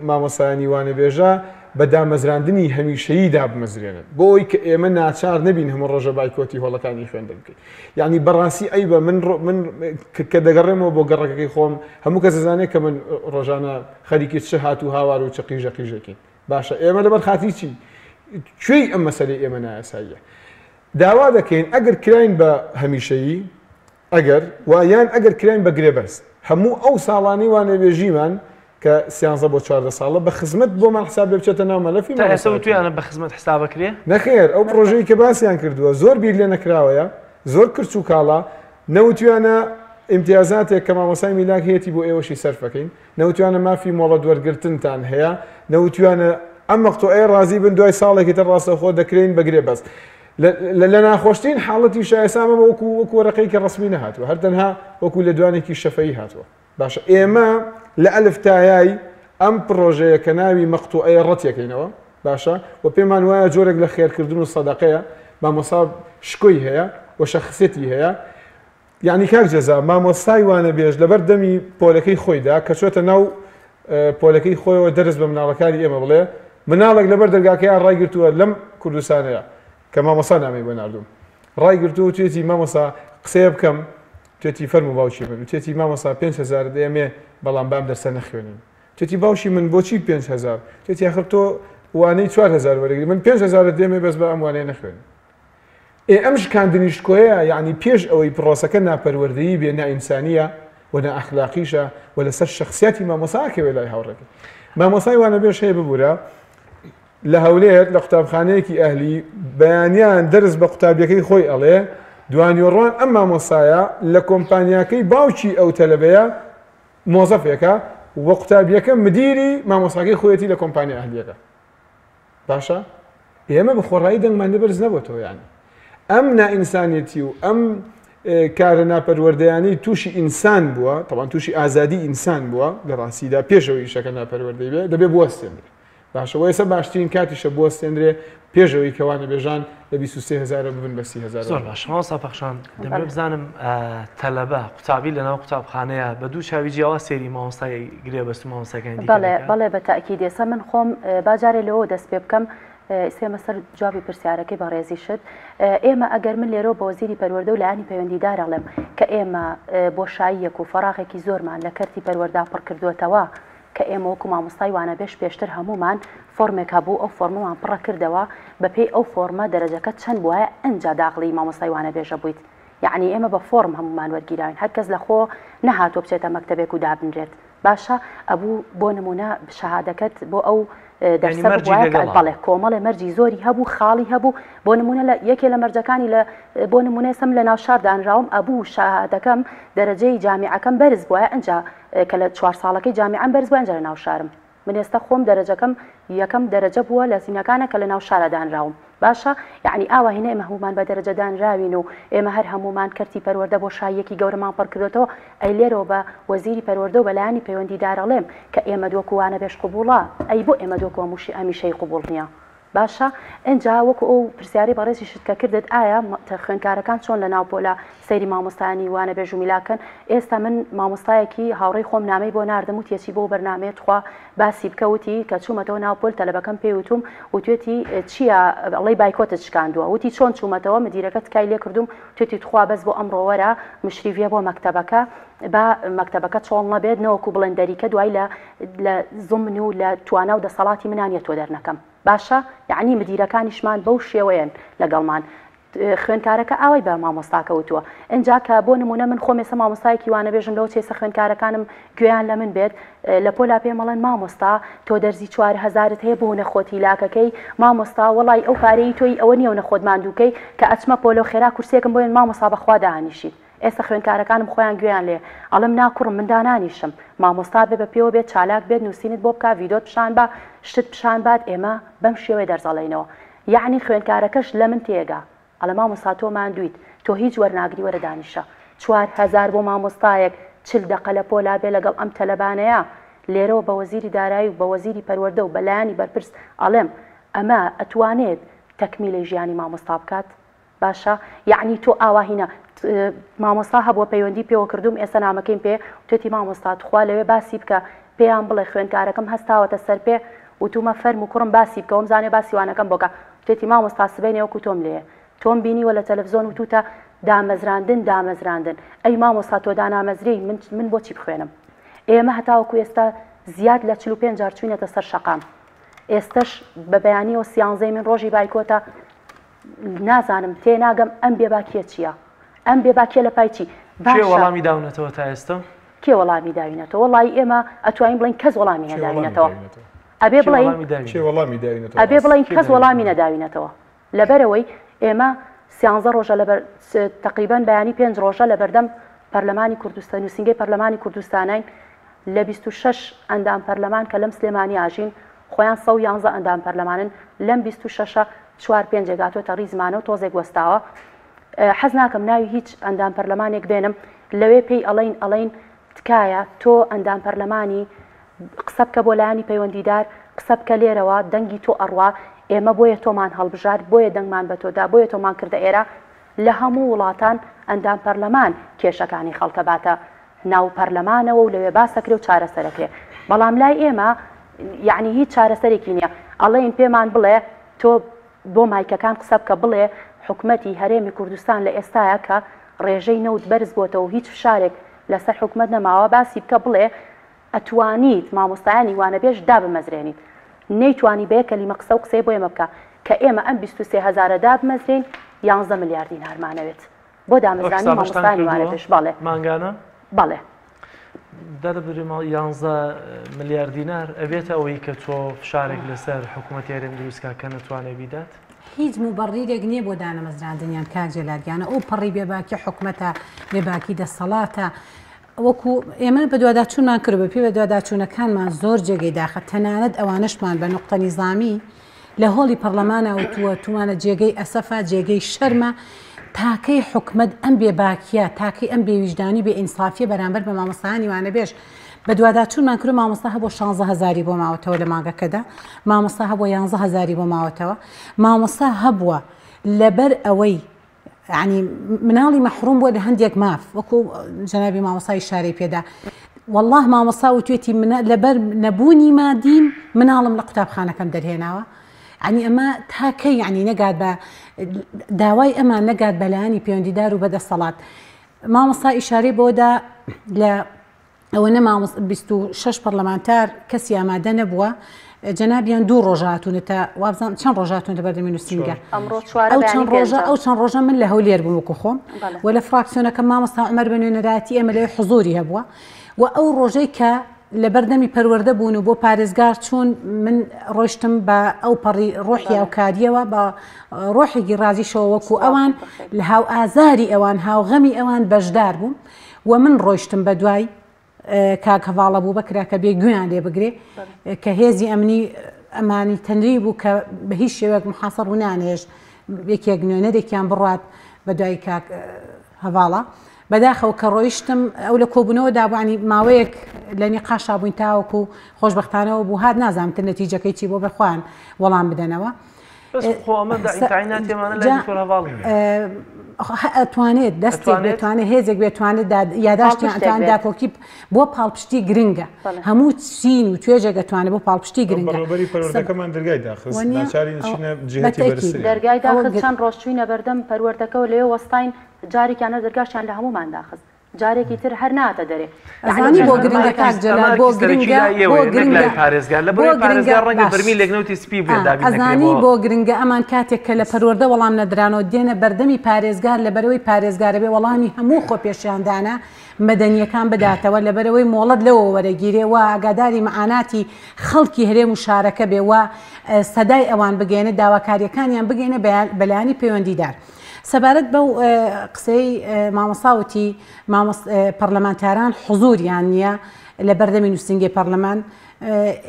مامۆستایانی وانەبێژە بە دامەزراندنی هەمیشەیی دابمەزرێنن بۆ ئەوەی کە ئێمە ناچار نەبین هەموو ڕۆژە بایکۆتی هۆڵەکانی خوێندن بکەین. یعنی بەڕاستی عەیبە من من کە دەگەڕێمەوە بۆ گەڕەکەکەی خۆم هەموو کەس دەزانێت کە من ڕۆژانە خەریکی چ هات و هاوار و چ قیژە قیژێکین. باشە ئێمە لەبەر خاتری چی؟ کوێی ئەم مەسەلەی ئێمە نایاساییە؟ داوا دەکەین ئەگەر کراین بە هەمیشەیی ئەگەر و یان ئەگەر کراین بە گرێبەست هەموو ئەو ساڵانەی وانەبێژیمان کە سیانزە بۆ 14 ساڵە بە خزمەت بۆمان حساب بێ بچێتە ناو مەلەفی تا ئێستا وتویانە بە خزمەت حساب ئەکرێ؟ نەخێر ئەو پڕۆژەی کە باسیان کردووە زۆر بیر لێ نەکراوەیە زۆر کرچ و کاڵا نەوتویانە ئیمتیازاتێک کە مامۆستای میلاک هەیەتی بۆ ئێوەشی سەرفەکەین نەوتویانە مافی مۆڵەت وەرگرتنتان هەیە، نەوتویانە ئەم مەقتوعەیە ڕازی بن دوای ساڵێکی تر ڕاستەوخۆ دەکرێین بە گرێبەست. لە ناخۆشترین حاڵەتیشا ئێستا ئەمە وەکو وەکو وەرەقەیەکی ڕەسمی نەهاتووە، هەر تەنها وەکو لێدوانێکی شەفەیی هاتووە. باشە ئێمە لە ئەلف تایای ئەم پڕۆژەیە کە ناوی مەقتوعەیە ڕەتیەکەینەوە، باشە و پێمان وایە جۆرێک لە خێرکردن و سەدەقەیە، مامۆستا شکۆی هەیە و شەخسیەتی هەیە، یەعنی کاک جەزا مامۆستای وانەبێژ لەبەر دەمی پۆلەکەی خۆیدا کە چۆتە ناو پۆلەکەی خۆیەوە دەرس بە مناڵەکانی ئێمە بڵێ مناڵێک لەبەر دەرگاکەیان ڕایگرتووە لەم کوردستانەیە کە مامۆستا نامەی بۆ ناردوم ڕایگرتووە و توێتی مامۆستا قسەیە بکەم توێتی فەرموو باوکی من وتێتی مامۆستا 5000 دەیەمێ بەڵام بام دەرسە نەخوێنین توێتی باوکی من بۆچی 5000 توێتی آخر تۆ وانەی 4000 وەرەگری من 5000 دێمێ بەس بە ئەم وانەیە نەخوێنین ئێ ئەم شکاندنی شکۆیە یەعنی پێش ئەوەی پڕۆسەکە ناپەروەردەیی بێ نائینسانییە و نائەخلاقیشە و لەسەر شەخسیاتی مامۆستا ئەکەوێ لای هاوڕێکەی. مامۆستای وانەبێژ هەیە ببورە لە هەولێر لە قوتابخانەیەکی ئەهلی بەیانیان دەرس بە قوتابیەکەی خۆی ئەڵێ دوانیۆڕوان ئەم مامۆستایە لە کۆمپانیاکەی باوکی ئەو تەلەبەیە مۆزەفێکە و قوتابیەکە مدیری مامۆستاکەی خۆیەتی لە کۆمپانیا ئەهلیەکە. باشە ئێمە بە خۆڕایی دەنگمان لێ بەرز نەبۆتەوە یانی ئەم نائینسانێتی و ئەم کارە ناپەروەردەیانەی تووشی ئینسان بووە تەوان تووشی ئازادی ئینسان بووە لە ڕاستیدا پێشەوەی ئیشەکە ناپەروەردەی بێ دەبێ بوەستێنرێ باشە وەیسە باشترین کاتیشە بوەستێنرێ پێشەوەی کەوانە بێژان لە 23 هزارە ببن بە 30 هزار زۆر باش مامۆستا پەخشان دەمەوێت بزانم تەلەبە قوتابی لەناو قوتابخانەیە بە دوو چاوی جیاواز سەیری مامۆستای گرێبەست و مامۆستاکانی دیکە بەڵێ بەڵێ بە تەئکید ئێستا من خۆم با جارێ لەوەوە دەست پێ بکەم ئێستا سەر جوابی پرسیارەکەی بەڕێزیشت ئێمە ئەگەر من لێرەوە بە وەزیری پەروەردە و لایەنی پەیوەندیدار ئەڵێم کە ئێمە بۆشاییەک و فەراغێکی زۆرمان لە کەرتی پەروەردە پڕ کردووەتەوە کە ئێمە وەکو مامۆستای وانەبێژ پێشتر هەموومان فۆرمێک هەبوو ئەو فۆرمەمان پڕە کردەوە بەپێی ئەو فۆرمە دەرەجەکەت چەند بوایە ئەنجا داخڵی مامۆستای وانەبێژە بوویت یەعنی ئێمە بە فۆرم هەموومان وەرگیراوین هەر کەس لە خۆ نەهاتووە بچێتە مەکتەبێک و دابنرێت باشە ئەبوو بۆ نمونە شەهادەکەت بۆ ئەو یعنی دەرسە مەرجی بوایە کە لەگەڵا بەڵێ کۆمەڵێ مەرجی زۆری هەبوو خاڵی هەبوو بۆ نمونە لە یەکێ لە مەرجەکانی لە بۆ نمونە ئێستا من لە ناو شار دانراوم ئەبوو شەهادەکەم دەرەجەی جامیعەکەم بەرز بوایە ئەنجا کە لە چوار ساڵەکەی جامیعەم بەرز بوایە ئەنجا لە ناو شارم من ئێستا خۆم دەرەجەکەم یەکەم دەرەجە بووە لە زینەکانە کە لە ناو شارا دانراوم باشە یەعنی ئاوا هینە ئێمە هەموومان بە دەرەجە دانراوین و ئێمە هەر هەموومان کەرتی پەروەردە بۆشاییەکی گەورەمان پڕ کردۆتەوە ئەی لێرەوە بە وەزیری پەروەردە و بە لایەنی پەیوەندیدار ئەڵێم کە ئێمە وەکو وانەبێژ قبوڵە ئەی بۆ ئێمە وەکو هەمیشەیی قبوڵ نییە باشە ئینجا وەکو ئەو پرسیارەی بەڕێزیشت کە کردت ئایا خوێندکارەکان چۆن لە ناو پۆلا سەیری مامۆستایانی وانەبێژ و میلاکەن ئێستا من مامۆستایەکی هاوڕێی خۆم نامەی بۆ ناردم وتیەچی بۆ بەرنامەیە تخوا باسی بکە وتی کە چوومەتەوە ناو پۆل تەلەبەکەم پێی وتوم وتوێتی چییە ئەڵێی بایکۆتت شکاندووە وتی چۆن چوومەتەوە مدیرەکە تکای لێ کردوم وتوێتی تخوا بەس بۆ ئەمڕۆ وەرە مشریڤە بۆ مەکتەبەکە با مەکتەبەکە چۆڵ نەبێت نەوەکو بڵێن دەریکە دوای لە لە زمن و لە توانا و دەسەڵاتی منا نیە تۆ دەرنەکەم باشە یەعنی مدیرەکانیشمان بەو شێوەیەن لەگەڵمان خوێندکارەکە ئاوای بە مامۆستاکە وتووە ئینجا کە بۆ نمونە من خۆم ئێستا مامۆستایەکی وانەبێژم لەوە چێسە خوێندکارەکانم گوێیان لە من بێت لە پۆلا پێم ئەڵێن مامۆستا تۆ دەرزی چوار هەزارت هەیە بۆ نەخۆت هیلاکەکەی مامۆستا وەڵی ئەو پارەی تۆی ئەوە نییە و نەخۆت ماندووکەی کە ئەچمە پۆلۆ خێرا کورسێکم بۆیان مامۆستا بەخوا دانیشیت ئێستا خوێندکارەکانم خۆیان گوێیان لێ ئەڵێم نا کوڕم من دانانیشم مامۆستا بێ بە پێوە بێت چالاک بێت نووسینت بۆ بکا ڤیدۆت پیشان با شتت پیشان بات ئێمە بەم شێوەیە دەرس ئەڵێینەوە یەعنی خوێندکارەکەش لە من تێگا ئەڵێ مامۆستا تۆ ماندوویت تۆ هیچ وەرناگری وەرە دانیشە 4000 بۆ مامۆستایەک 40 دەقە لە پۆلا بێ لەگەڵ ئەم تەلەبانەیە لێرەوە بە وەزیری دارایی و بە وەزیری پەروەردە و بە لایەنی بەرپرس ئەڵێم ئەمە ئەتوانێت تەکمیلەی ژیانی مامۆستا بکات باشە یەعنی تۆ ئاوا هینە مامۆستا هەبووە پەیوەندی پێوە کردووم ئێستا نامەکەیم پێ وتێتی مامۆستا تخوا لەوێ باسی بکە پێیان بڵێ خوێندکارەکەم هەستاوەتە سەر پێ. وتومە فەرموو کوڕم باسی بکە وەمزانێ باسی وانەکەم بۆ کە وتێتی مامۆستا سبەینێ وەکو تۆم لێیە تۆم بینیوە لە تەلەفزۆن وتوتە دامەزراندن دامەزراندن ئەی مامۆستا تۆ دانامەزرێی من من بۆچی بخوێنم ئێمە هەتاوەکو ئێستا زیاد لە 45 جار چوینەتە سەر شەقام ئێستەش بە بەیانیەوە سیانزەی من ڕۆژی بایکۆتە نازانم تێناگەم ئەم بێباکیە چییە ئەم بێباکیە لە پای چی کێ وەڵامی داونەتەوە تا ئێستا؟ کێ وەڵامی داوینەتەوە؟ وەڵایی ئێمە ئەتوانین بڵێین کەس وەڵامی نەداوینەتەوە. ئەبێ بڵێین کێ وەڵامی داوینەتەوە؟ ئەبێ بڵێین کەس وەڵامی نەداوینەتەوە. لەبەرئەوەی ئێمە سیانزە ڕۆژە لەبەر تەقریبەن بەیانی پێنج ڕۆژە لەبەردەم پەرلەمانی کوردستان نووسینگەی پەرلەمانی کوردستانین لە 26 ئەندام پەرلەمان کە لەم سلێمانی ئاژین خۆیان 111 ئەندام پەرلەمانن لەم 26 چوار پێنجێک هاتووەتە ڕیزمانەوە تۆزێک وەستاوە حەز ناکەم ناوی هیچ ئەندام پەرلەمانێک بێنم لەوێ پێی ئەڵین ئەڵین تکایە تۆ ئەندام پەرلەمانی قسە بکە بۆ لایەنی پەیوەندیدار قسە بکە لێرەوە دەنگی تۆ ئەڕوا ئێمە بۆیە تۆمان هەڵبژارد بۆیە دەنگمان بە تۆدا بۆیە تۆمان کردە ئێرە لە هەموو وڵاتان ئەندام پەرلەمان کێشەکانی خەڵکە باتە ناو پەرلەمانەوە و لەوێ باسەکرێ و چارەسەرەکرێ بەڵام لای ئێمە یعنی هیچ چارەسەرێکی نییە ئەڵێن پێمان بڵێ تۆ بۆ مایکەکان قسە بکە بڵێ حکومەتی هەرێمی کوردستان لە ئێستایا کە ڕێژەی نەوت بەرز بۆتەوە و هیچ فشارێک لەسەر حکومەت نەماوە باسی بکە بڵێ ئەتوانیت مامۆستایانی وانەبێژ دابمەزرێنیت نەیتوانی بە یەک کەلیمە قسە و قسەی بۆ ئێمە بکا کە ئێمە ئەم 23 هەزارە دابمەزرێین یانزە ملیار دینارمانەوێت بۆ دامەزرانی مامۆستایانی وانەبێژ بەڵێ مانگانە بەڵێ. دادە بریماڵ یانزە ملیار دینار ئەبێتە ئەوەی کە تۆ فشارێک لەسەر حکوومەتی هەرێم دروستکا کە نەتوانێ بیدات؟ هیچ موبەڕیرێک نییە بۆ دانەمەزراندنیان کاک جەلال گیانە ئەو پەڕی بێباکی حکومەتە بێباکی دەسەڵاتە وەکو ئێمە بەدواداچوونمان کرد بە پێی بەدواداچوونەکانمان زۆر جێگەی داخە تەنانەت ئەوانەشمان بە نوقتە نیزامی لە هۆڵی پەڕلەمانا وتووە تومانە جێگەی ئەسەفە، جێگەی شەرمە، تاکەی حکومەت ئەم بێ باکیە، تاکەی ئەم بێ ویژدانی و بێ ئینسافیە بەرامبەر بە مامۆستایانی وانەبێژ. بەدواداچوونمان کردو مامۆستا هەبووە شانزە هەزاری بۆ ماوەتەوە لە مانگەکەدا، مامۆستا هەبووە یانزە هەزاری بۆ ماوەتەوە، مامۆستا هەبووە لەبەر ئەوەی یانی مناڵی مەحروم بووە لە هەندێک ماف وەکو جەنابی مامۆستا ئیشارەی پێدا والله مامۆستا وتوێتی منە لەبەر نەبوونی مادیم مناڵم لە قوتابخانەکەم دەرهێناوە ینی ئەمە تاکەی ینی نەگات بە داوای ئەمان نەگات بەلایانی پەیوەندیدار و بەدەسەڵات مامۆستا ئیشارەی بۆدا لە ئەوەنە مامۆستا 26 پەرلەمانتار کەسی ئامادە نەبووە جەنابیان دوو ڕۆژ هاتوونەتە وابزانم چەند ڕۆژ هاتوونەتە بەردەمی نووسینگە ئەمڕۆ چوارە ئەو بەیانی چەند ڕۆژە پێنجە. ئەو چەند ڕۆژە من لە هەولێر بووم وەکو خۆم بەڵێ. و لە فراکسیۆنەکە مامۆستا عومەر بە نوێنەرایەتی ئێمە لەوێ حزوری هەبووە و ئەو ڕۆژەی کە لە بەردەمی پەروەردە بوون و بۆ پارێزگار چوون من ڕۆیشتم بە ئەو پەڕی ڕۆحی بەڵێ. هاوکارییەوە بە ڕۆحێکی ڕازیشەوە وەکو سڵاو ئەوان بەخێر. لە هاوئازاری ئەوان هاوغەمی ئەوان بەشدار بووم و من ڕۆیشتم بە دوای کاک هەڤاڵ ئەبوبەکرا کە بێ گوێیان لێ بگرێ کە هێزی ئەمنی ئەمانی تەنری بوو کە بە هیچ شێوەیەک محاسەڕ و نانێشت یەکێک نوێنەرێکیان بڕات بە دوای کاک هەڤاڵە بەداخەوە کە ڕۆیشتم ئەو لە کۆبوونەوە دابووانی ماوەیەک لە نیقاشا بووین تاوەکو خۆشببختانەوە بوو هات نازانم تر نەتیجەکەی چی بۆ بەخوان وەڵام بدەنەوە بەس خۆ ئەمە تەعیناتی ئەمانە لای دکتۆر هەڤاڵ نییە. ئەتوانێت دەستێک بێت توانێت هێزێک بێت توانێت یاداشتیان ئەتوان داکۆکی بۆ پاڵپشتی گرنگە هەموو چین و توێژێک ئەتوانێت بۆ پاڵپشتی گرنگە. بەڕێوەبەری پەروەردەکەمان دەرگای داخست ناچارین چینە جیهەتی بەرزتریان. دەرگای داخست چەند ڕۆژ چوینە بەردەم پەروەردەکەوە لەوێ وەستاین جارێکیان هەر دەرگاشیان لە هەموومان داخست. جارێکی تر هەر ناتە دەرێ. ئەزانی بۆ گرنگە کاک جەلال بۆ گرنگە بۆ گرنگە بۆ گرنگە باش ئەزانی بۆ گرنگە ئەمان کاتێک کە لە پەروەردە وەڵام نەدرانەوە دێنە بەردەمی پارێزگار لەبەرئەوەی پارێزگارە بێ وەڵامی هەموو خۆپێشاندانە مەدەنیەکان بداتەوە لەبەرئەوەی مۆڵەت لەوە وەرەگیرێ و ئاگاداری مەعاناتی خەڵکی هەرێم و شارەکە بێ و سەدای ئەوان بگەیەنێ داواکاریەکانیان بگەینە بەلایەنی پەیوەندیدار. سەبارەت بەو قسەی مامۆستا وتی پەرلەمانتاران حزوریان نییە لە بەردەمی نووسینگەی پەرلەمان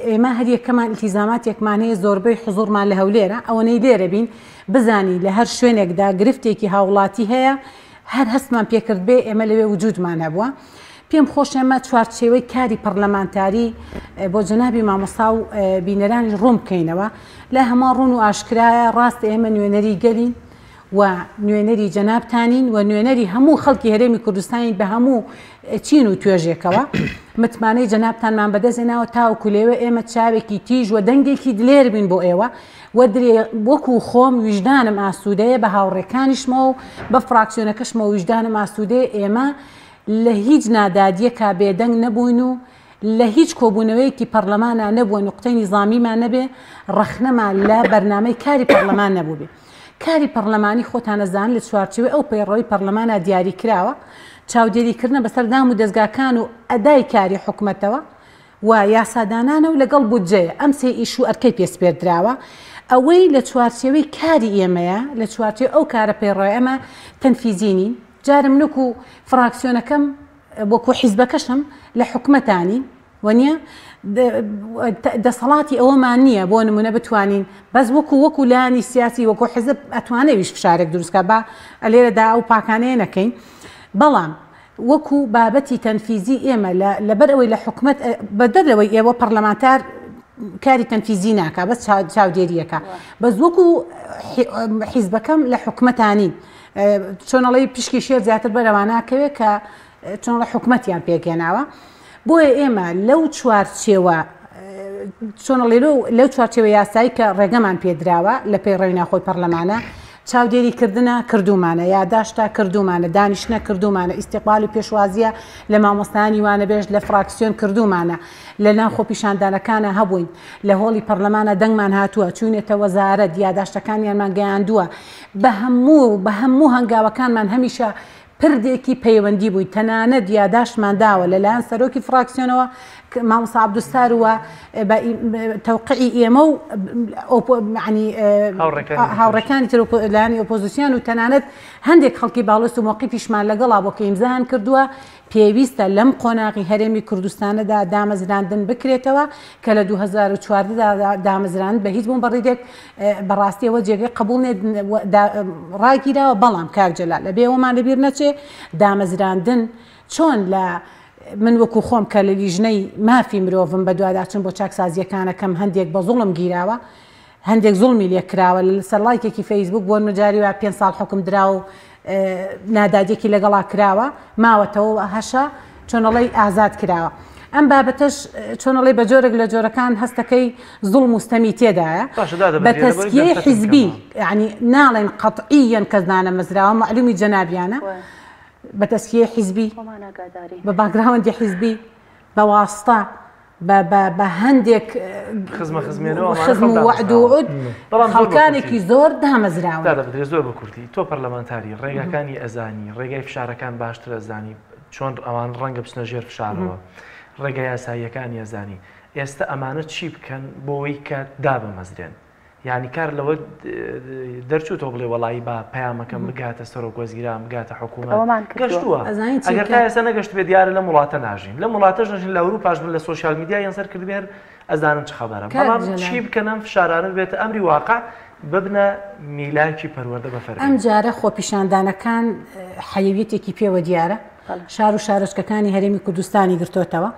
ئێمە هەر یەکەمان ئیلتیزاماتێکمان هەیە زۆربەی حزوڕمان لە هەولێرە ئەوەنەی لێرە بین بزانی لە هەر شوێنێکدا گرفتێکی هاوڵاتی هەیە هەر هەستمان پێکرد بێ ئێمە لەوێ وجودمان هەبووە پێم خۆش ئێمە چوارچێوەی کاری پەرلەمانتاری بۆ جەنابی مامۆستا و بینەرانی ڕوون بکەینەوە لای هەمان ڕوون و ئاشکرایە ڕاستە ئێمە نوێنەری گەلین و نوێنەری جەنابتانین و نوێنەری هەموو خەڵکی هەرێمی کوردستانین بە هەموو چین و توێژێکەوە. متمانەی جەنابتانمان بەدەست هێناوە تاوەکو لێوە ئێمە چاوێکی تیژ و دەنگێکی دلێر بین بۆ ئێوە و درێ وەکو خۆم ویژدانم ئاسوودەیە بە هاوڕێکانیشمەوە و بە فراکسیۆنەکەشمەوە ویژدانم ئاسوودەیە ئێمە لە هیچ نادادیەکا بێدەنگ نەبووین و لە هیچ کۆبوونەوەیەکی پەڕلەمانا نەبووە نوقتەی نیزامیمان نەبێ ڕەخنەمان لە بەرنامەی کاری پەڕلەمان نەبووبێ. کاری پەڕلەمانی خۆتان ئەزانن لە چوارچێوەی ئەو پەیڕەوەی پەڕلەمانا دیاری کراوە، چاودێری کردنە بەسەر دام و دەزگاکان و ئەدای کاری حکومەتەوە و یاسادانانە و لەگەڵ بودجەیە، ئەم سێ ئیش و ئەرکەی پێ سپێردراوە. ئەوەی لە چوارچێوەی کاری ئێمەیە، لە چوارچێوەی ئەو کارە پەیڕەوەیە ئێمە تەنفیزی نین، جارێ من وەکو فراکسیۆنەکەم وەکو حیزبەکەشم لە حکومەتا نین وەنیە دەسەڵاتی ئەوەمان نییە بۆ نمونە بتوانین بەس وەکو وەکو لایەنی سیاسی وەکو حزب ئەتوانێ ویش فشارێک دروستکە با لێرەدا ئەو پاکانەیە نەکەین بەڵام وەکو بابەتی تەنفیزی ئێمە لەبەر ئەوەی لە حکومەت بەدەر لەوەی ئێوە پەرلەمانتار کاری تەنفیزی ناکا بەس چاودێریەکە بەس وەکو حیزبەکەم لە حکومەتانی چۆن ئەڵێی پشکی شێر زیاتر بەرەوە ناکەوێت کە چۆن ئەڵێ حکومەتیان پێکهێناوە بۆیە ئێمە لەو چوارچێوە چۆن ئەڵێ لەو چوارچێوە یاسایی کە ڕێگەمان پێدراوە لە پەیڕەوی ناخۆی پەرلەمانە چاودێری کردنە کردومانە یاداشتە کردومانە دانیشتنە کردومانە ئیستیقبال و پێشوازیە لە مامۆستایانی وانەبێژ لە فراکسیۆن کردومانە لە ناو خۆپیشاندانەکانە هەبووین لە هۆڵی پەرلەمانە دەنگمان هاتووە چوینەتە وەزارەت یاداشتەکانیانمان گەیاندووە بە هەموو بە هەموو هەنگاوەکانمان هەمیشە پردێکی پەیوەندی بووین تەنانەت یاداشتمان داوە لەلایەن سەرۆکی فراکسیۆنەوە مامۆستا عەبدولستار و بە تەوقعی ئێمە و یعنی هاوڕێکانی تر لایەنی ئۆپۆزیسیۆن و تەنانەت هەندێک خەڵکی باڵوێست و مۆقیفیشمان لەگەڵا بۆ کە ئیمزایان کردووە پێویستە لەم قۆناغی هەرێمی کوردستانەدا دامەزراندن بکرێتەوە کە لە 2014 دا دامەزراند بە هیچ بومبەڕیدێک بەڕاستی ئەوە جێگەی قبوڵ نیە ڕاگیراوە بەڵام کاک جەلال ئەبێ ئەوەمان لەبیر نەچێ دامەزراندن چۆن لە من وەکو خۆم کە لە لیژنەی مافی مرۆڤم بەدواداچون بۆ چاکسازیەکانەکەم هەندێک بە زوڵم گیراوە هەندێک زوڵمی لێ کراوە لەسەر ڵایکێکی فەیسبوک بۆ نمونە جاری وایە پێنج ساڵ حوکم درا و نادادیەکی لەگەڵا کراوە ماوەتەوە و هەشە چۆنەڵی ئازاد کراوە ئەم بابەتەش چۆنەڵی بە جۆرێک لە جۆرەکان هەستەکەی زوڵم و ستەمی تێدایە بە تەسکیەی حیزبی یعنی ناڵێن قەتعیەن کەس دانەمەزراوە مەعلومی جەنابیانە بە تەسکیەی حیزبی بە باکگراوندی حیزبی بە واستە بە بە بە هەندێک خزمە خزمێنەوە خزم و وەعد و عود بەڵام خەڵکانێکی زۆر دامەزراون. دادە بدرێ زۆر بە کورتی تۆ پەرلەمانتاری ڕێگاکانی ئەزانی ڕێگای فشارەکان باشتر ئەزانی چۆن ئەوان ڕەنگە بچنە ژێر فشارەوە ڕێگا یاساییەکانی ئەزانی ئێستا ئەمانە چی بکەن بۆی کە دابمەزرێن یانی کار لەوە دەرچوو تۆ بڵێ وەڵایی با پەیامەکەم بگاتە سەرۆک وەزیران بگاتە حکوومەت گەشتووە ئەگەر تا ئێستا نەگەشت بێ دیارە لەم وڵاتە ناژین لەم وڵاتەش نەژین لە ئەوروپاش بن لە سۆشیال میدیا یان سەر کردبێ هەر ئەزانن چ خەبەرە بەڵام چی بکەن ئەم فشارانە بێتە ئەمری واقع ببنە میلاکی پەروەردە بە فەرمی. ئەم جارە خۆپیشاندانەکان حەیەویەتێکی پێوە دیارە شار و شارۆچکەکانی هەرێمی کوردستانی گرتۆتەوە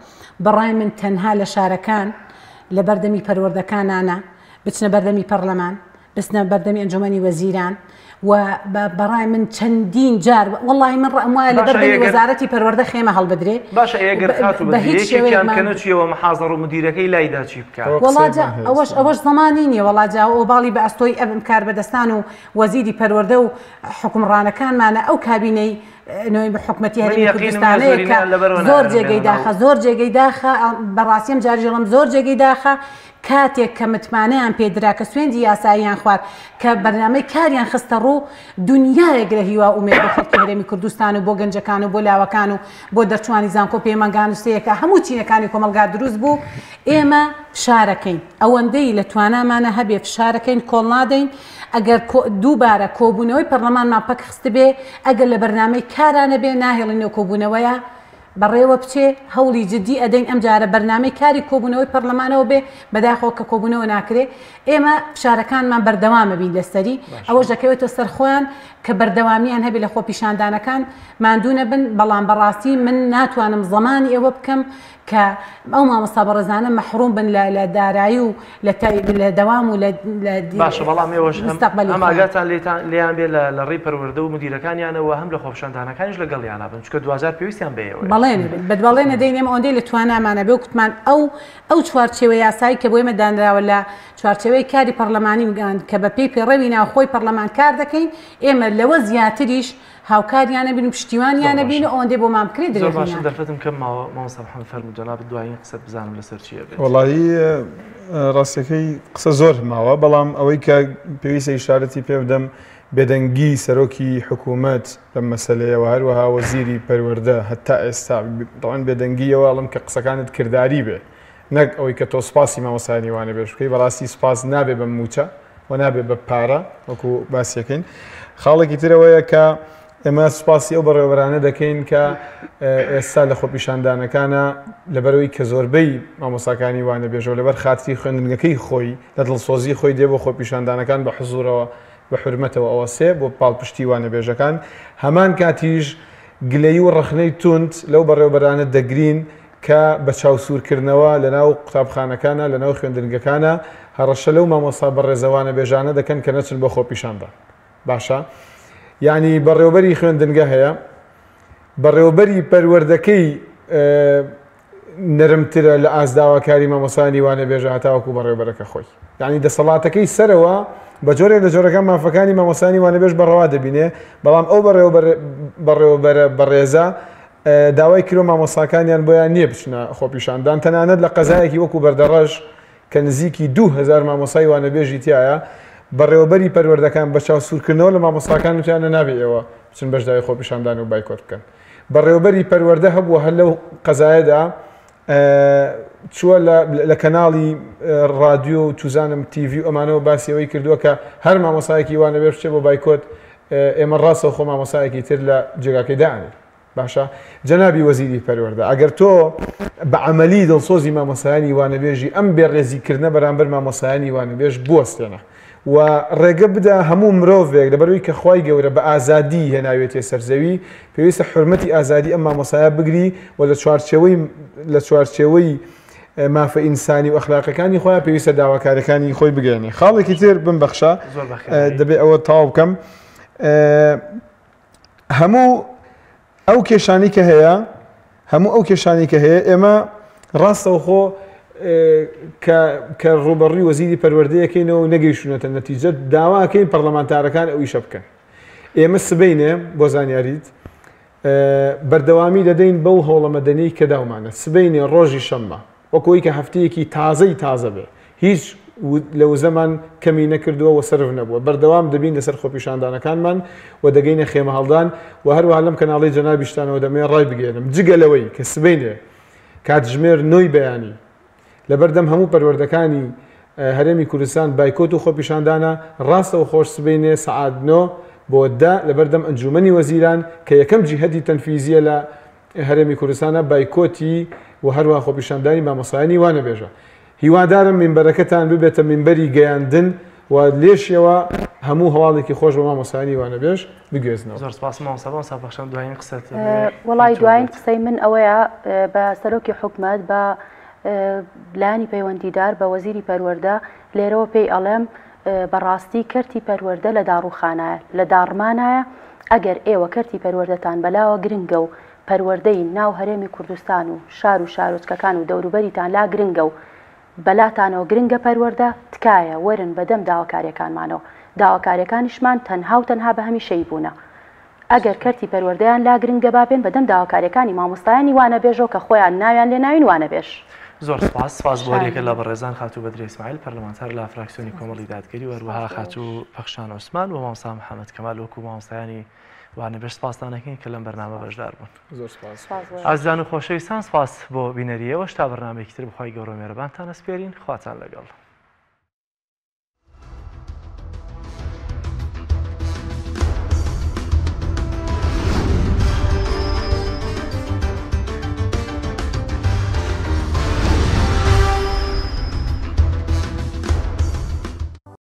بەڕای من تەنها لە شارەکان لە بەردەمی پەروەردەکانانا بچنە بەردەمی پەڕلەمان، بچنە بەردەمی ئەنجومەنی وەزیران و بەڕای من چەندین جار وەڵی من ڕەئم وایە لە بەردەمی وەزارەتی پەروەردە خێمە هەڵبدرێ. باشە ئەگەر خاتوو بە هیچ یەکێکیان کە نەچوویەوە محازەڕ و مدیرەکەی لایدا چی بکا؟ وەڵا جا ئەوەش ئەوەش زەمانی نییە وەڵا جا ئۆباڵی بە ئەستۆی ئەم کاربەدەستان و وەزیری پەروەردە و حوکمڕانەکانمانە ئەو کابینەی نوێی حکومەتی هەرێمی کوردستانەیە کە زۆر جێگەی داخە زۆر جێگەی داخە بەڕاستی ئەم جاریش دەڵێم زۆر جێگەی داخە کاتێک کە متمانەیان پێدرا کە سوێندی یاساییان خوارد کە بەرنامەی کاریان خستە ڕوو دنیایەک لە هیوا و ئومێد بۆ خەڵکی هەرێمی کوردستان و بۆ گەنجەکان و بۆ لاوەکان و بۆ دەرچوانی زانکۆ پەیمانگان و سێیەکە هەموو چینەکانی کۆمەڵگا دروست بوو ئێمە فشارەکەین ئەوەندەی لە توانامانە هەبێ فشارەکەین کۆڵ نادەین ئەگەر دووبارە کۆبوونەوەی پەرلەمانمان پەک خستبێ، ئەگەر لە بەرنامەی کارا نەبێ ناهێڵین ئەو کۆبوونەوەیە بەڕێوە بچێ، هەوڵی جدی ئەدەین ئەمجارە بەرنامەی کاری کۆبوونەوەی پەرلەمانەوە بێ، بەداخەوە کە کۆبوونەوە ناکرێ، ئێمە فشارەکانمان بەردەوام ئەبین لەسەری، ئەوەش دەکەوێتەوە سەر خۆیان کە بەردەوامیان هەبێ لە خۆپیشاندانەکان، ماندوو نەبن، بەڵام بەڕاستی من ناتوانم زەمانی ئەوە بکەم. کە ئەو مامۆستا بەڕێزانە مەحروم بن لە لە دارایی و لە لە دەوام و لە لە باشە بەڵام ئێوەش هەم هەم ئاگاتان لێتان لێیان بێ لە لە ڕێی پەروەردە و مدیرەکانیانەوە هەم لە خۆپیشاندانەکانیش لەگەڵیانا بن چونکە دواجار پێویستیان بە ئێوەیە. بەڵێن بن بە بەڵێن ئەدەین ئێمە ئەوەندەی لە توانامانە بێ و کوتمان ئەو ئەو چوارچێوە یاسایی کە بۆ ئێمە دانراوە لە چوارچێوەی کاری پەڕلەمانی کە بە پێی پێڕەوی ناوخۆی پەڕلەمان کار دەکەین ئێمە لەوە زیاتریش هاوکاریانە بین و پشتیوانیانە بین و ئەوەندەی بۆمان بکرێت زۆر باشە دەرفەتم کەم ماوە مامۆستا محەمەد فەرموو جەنابت دوایین قسەت بزانم لەسەر چییە بێت. وەڵایی ڕاستیەکەی قسە زۆر ماوە بەڵام ئەوەی کە پێویستە ئیشارەتی پێ بدەم بێدەنگی سەرۆکی حکوومەت لەم مەسەلەیەوە هەروەها وەزیری پەروەردە هەتا ئێستا دەڵێن بێدەنگیەوە ئەڵم کە قسەکانت کرداری بێ نەک ئەوەی کە تۆ سوپاسی مامۆستایانی وانەبێژ بکەی، بەڕاستی سوپاس نابێ بە مووچە و نابێ بە پارە وەکو باسیەکەین. خاڵێکی تر ئەوەیە کە ئێمە سوپاسی ئەو بەڕێوەبەرانە دەکەین کە ئێستا لە خۆپیشاندانەکانە لەبەرەوەی کە زۆربەی مامۆستاکانی وانەبێژەوە لەبەر خاتری خوێندنگەکەی خۆی لە دڵسۆزی خۆی دێ بۆ خۆپیشاندانەکان بە حزوورەوە بە حورمەتەوە ئەوەسێ بۆ پاڵپشتی وانەبێژەکان هەمان کاتیش گلەیی و ڕەخنەی توند لەو بەڕێوەبەرانە دەگرین کە بە چاوسوورکردنەوە لەناو قوتابخانەکانا، لەناو خوێندنگەکانا هەڕەشە لەو مامۆستا بەڕێزە وانەبێژانە دەکەن کە نەچن بۆ خۆپیشاندان. باشە یانی بەڕێوەبەری خوێندنگە هەیە، بەڕێوەبەری پەروەردەکەی نەرمترە لە ئاست داواکاری مامۆستایانی وانەبێژە هەتاوەکو بەڕێوەبەرەکە خۆی. یانی دەسەڵاتەکەی سەرەوە بە جۆرێک لە جۆرەکان مافەکانی مامۆستایانی وانەبێژ بە ڕەوا دەبینێ، بەڵام ئەو بەڕێوەبەرە بەڕێزە داوای کردوە مامۆستاکانیان بۆیان نییە بچنە خۆپیشاندان، تەنانەت لە قەزایەکی وەکو بەردەڕەش کە نزیکی 2000 مامۆستای وانەبێژی تیایە، بەڕێوەبەری پەروەردەکان بە چاوسوورکردنەوە لە مامۆستاکان وتیانە نابێ ئێوە بچن بەشداری خۆپیشاندان و بایکۆت بکەن. بەڕێوەبەری پەروەردە هەبووە هەر لەو قەزایەدا چووە لە کەناڵی ڕادیۆ و چوزانم تیڤی و ئەمانەوە باسی ئەوەی کردووە کە هەر مامۆستایەکی وانەبێژ بچێ بۆ بایکۆت ئێمە ڕاستەوخۆ مامۆستایەکی تر لە جێگاکەی دائەنێین. باشە جەنابی وەزیری پەروەردە ئەگەر تۆ بە عەمەلی دڵسۆزی مامۆستایانی وانەبێژی ئەم بێڕێزی کردنە بەرامبەر مامۆستایانی وانەبێژ بوەستێنە و ڕێگە بدە هەموو مرۆڤێک لەبەروی کە خوای گەورە بە ئازادی هێناوێتێ سەرزەوی پێویستە حرمەتی ئازادی ئەم مامۆستایە بگری و لە چوارچێوەی لە چوارچێوەی مافە ئینسانی و ئەخلاقەکانی خۆیان پێویستە داواکارەکانی خۆی بگەێنێ خاڵێکی تر بمبەخشە دەبێ ئەوە تەواو بکەم هەموو ئەو کێشانی کە هەیە هەموو ئەو کێشانی کە هەیە ئێمە ڕاستەوخۆ کە ڕوبەڕووی وەزیری پەروەردەیەکەینەوە و نەگەیشتونەتە نەتیجە داواکەین پەرلەمانتارەکان ئەو ئیشە بکەن ئێمە سبەینێ بۆ زانیاریت بەردەوامی دەدەین بەو هەوڵە مەدەنیەی کە داومانە سبەینێ ڕۆژی شەممە وەکو ئەوەی کە هەفتەیەکی تازەی تازە بێ هیچ لە وزەمان کەمی نەکردووە و سەرف نەبووە بەردەوام دەبین لەسەر خۆپیشاندانەکانمان و دەگەینە خێمە هەڵدان و هەروەها لەم کەناڵی جەنابیشتانەوە دەمەوێ ڕایبگەیەنم جگە لەوەی کە سبەینێ کاتژمێر نۆی بەیانی لەبەردەم هەموو پەروەردەکانی هەرێمی کوردستان بایکۆت و خۆپیشاندانە، ڕاستەوخۆش سبەینێ سەعات نۆ بۆ دە لەبەردەم ئەنجوومەنی وەزیران کە یەکەم جیهەتی تەنفیزییە لە هەرێمی کوردستانە بایکۆتی و هەروەها خۆپیشاندانی مامۆستایانی وانەبێژە. هیوادارم مینبەرەکەتان ببێتە مینبەری گەیاندن و لێشیەوە هەموو هەواڵێکی خۆش بە مامۆستایانی وانەبێژ بگوێزنەوە. زۆر سپاس مامۆستا. مامۆستا پەخشان دوایین قسەت وەڵای دوایین قسەی من ئەوەیە بە سەرۆکی حکومەت بە لایەنی پەیوەندیدار بە وەزیری پەروەردە لێرەوە پێی ئەڵێم بەڕاستی کەرتی پەروەردە لە داڕوخانایە لە داڕمانایە ئەگەر ئێوە کەرتی پەروەردەتان بەلاوە گرنگە و پەروەردەی ناو هەرێمی کوردستان و شار و شارۆچکەکان و دەوروبەریتان لا گرنگە و بەلاتانەوە گرنگە پەروەردە، تکایە وەرن بەدەم داواکاریەکانمانەوە، داواکاریەکانیشمان تەنها و تەنها بە هەمیشەیی بوونە. ئەگەر کەرتی پەروەردەیان لا گرنگە با بێن بەدەم داواکاریەکانی مامۆستایانی وانەبێژەوە کە خۆیان ناویان لێ ناوین وانەبێژ. زۆر سپاس، سپاس بۆ هەریەکە لە بەڕێزان خاتوو بەدرە ئیسماعیل پەرلەمانتار لە فراکسیۆنی کۆمەڵی دادگەری و هەروەها خاتوو پەخشان عوسمان و مامۆستا محەمەد کەمال وەکوو مامۆستایانی وانەبێژ سپاستان ئەکەین کە لەم بەرنامە بەشدار بوون. زۆر سپاس. ئازیزان و خۆشەویستان سپاس بۆ بینەری ئێوەش تا بەرنامەیەکی تر بەخوای گەورە و مێرەبانتان ئەسپێرین خواتان لەگەڵ.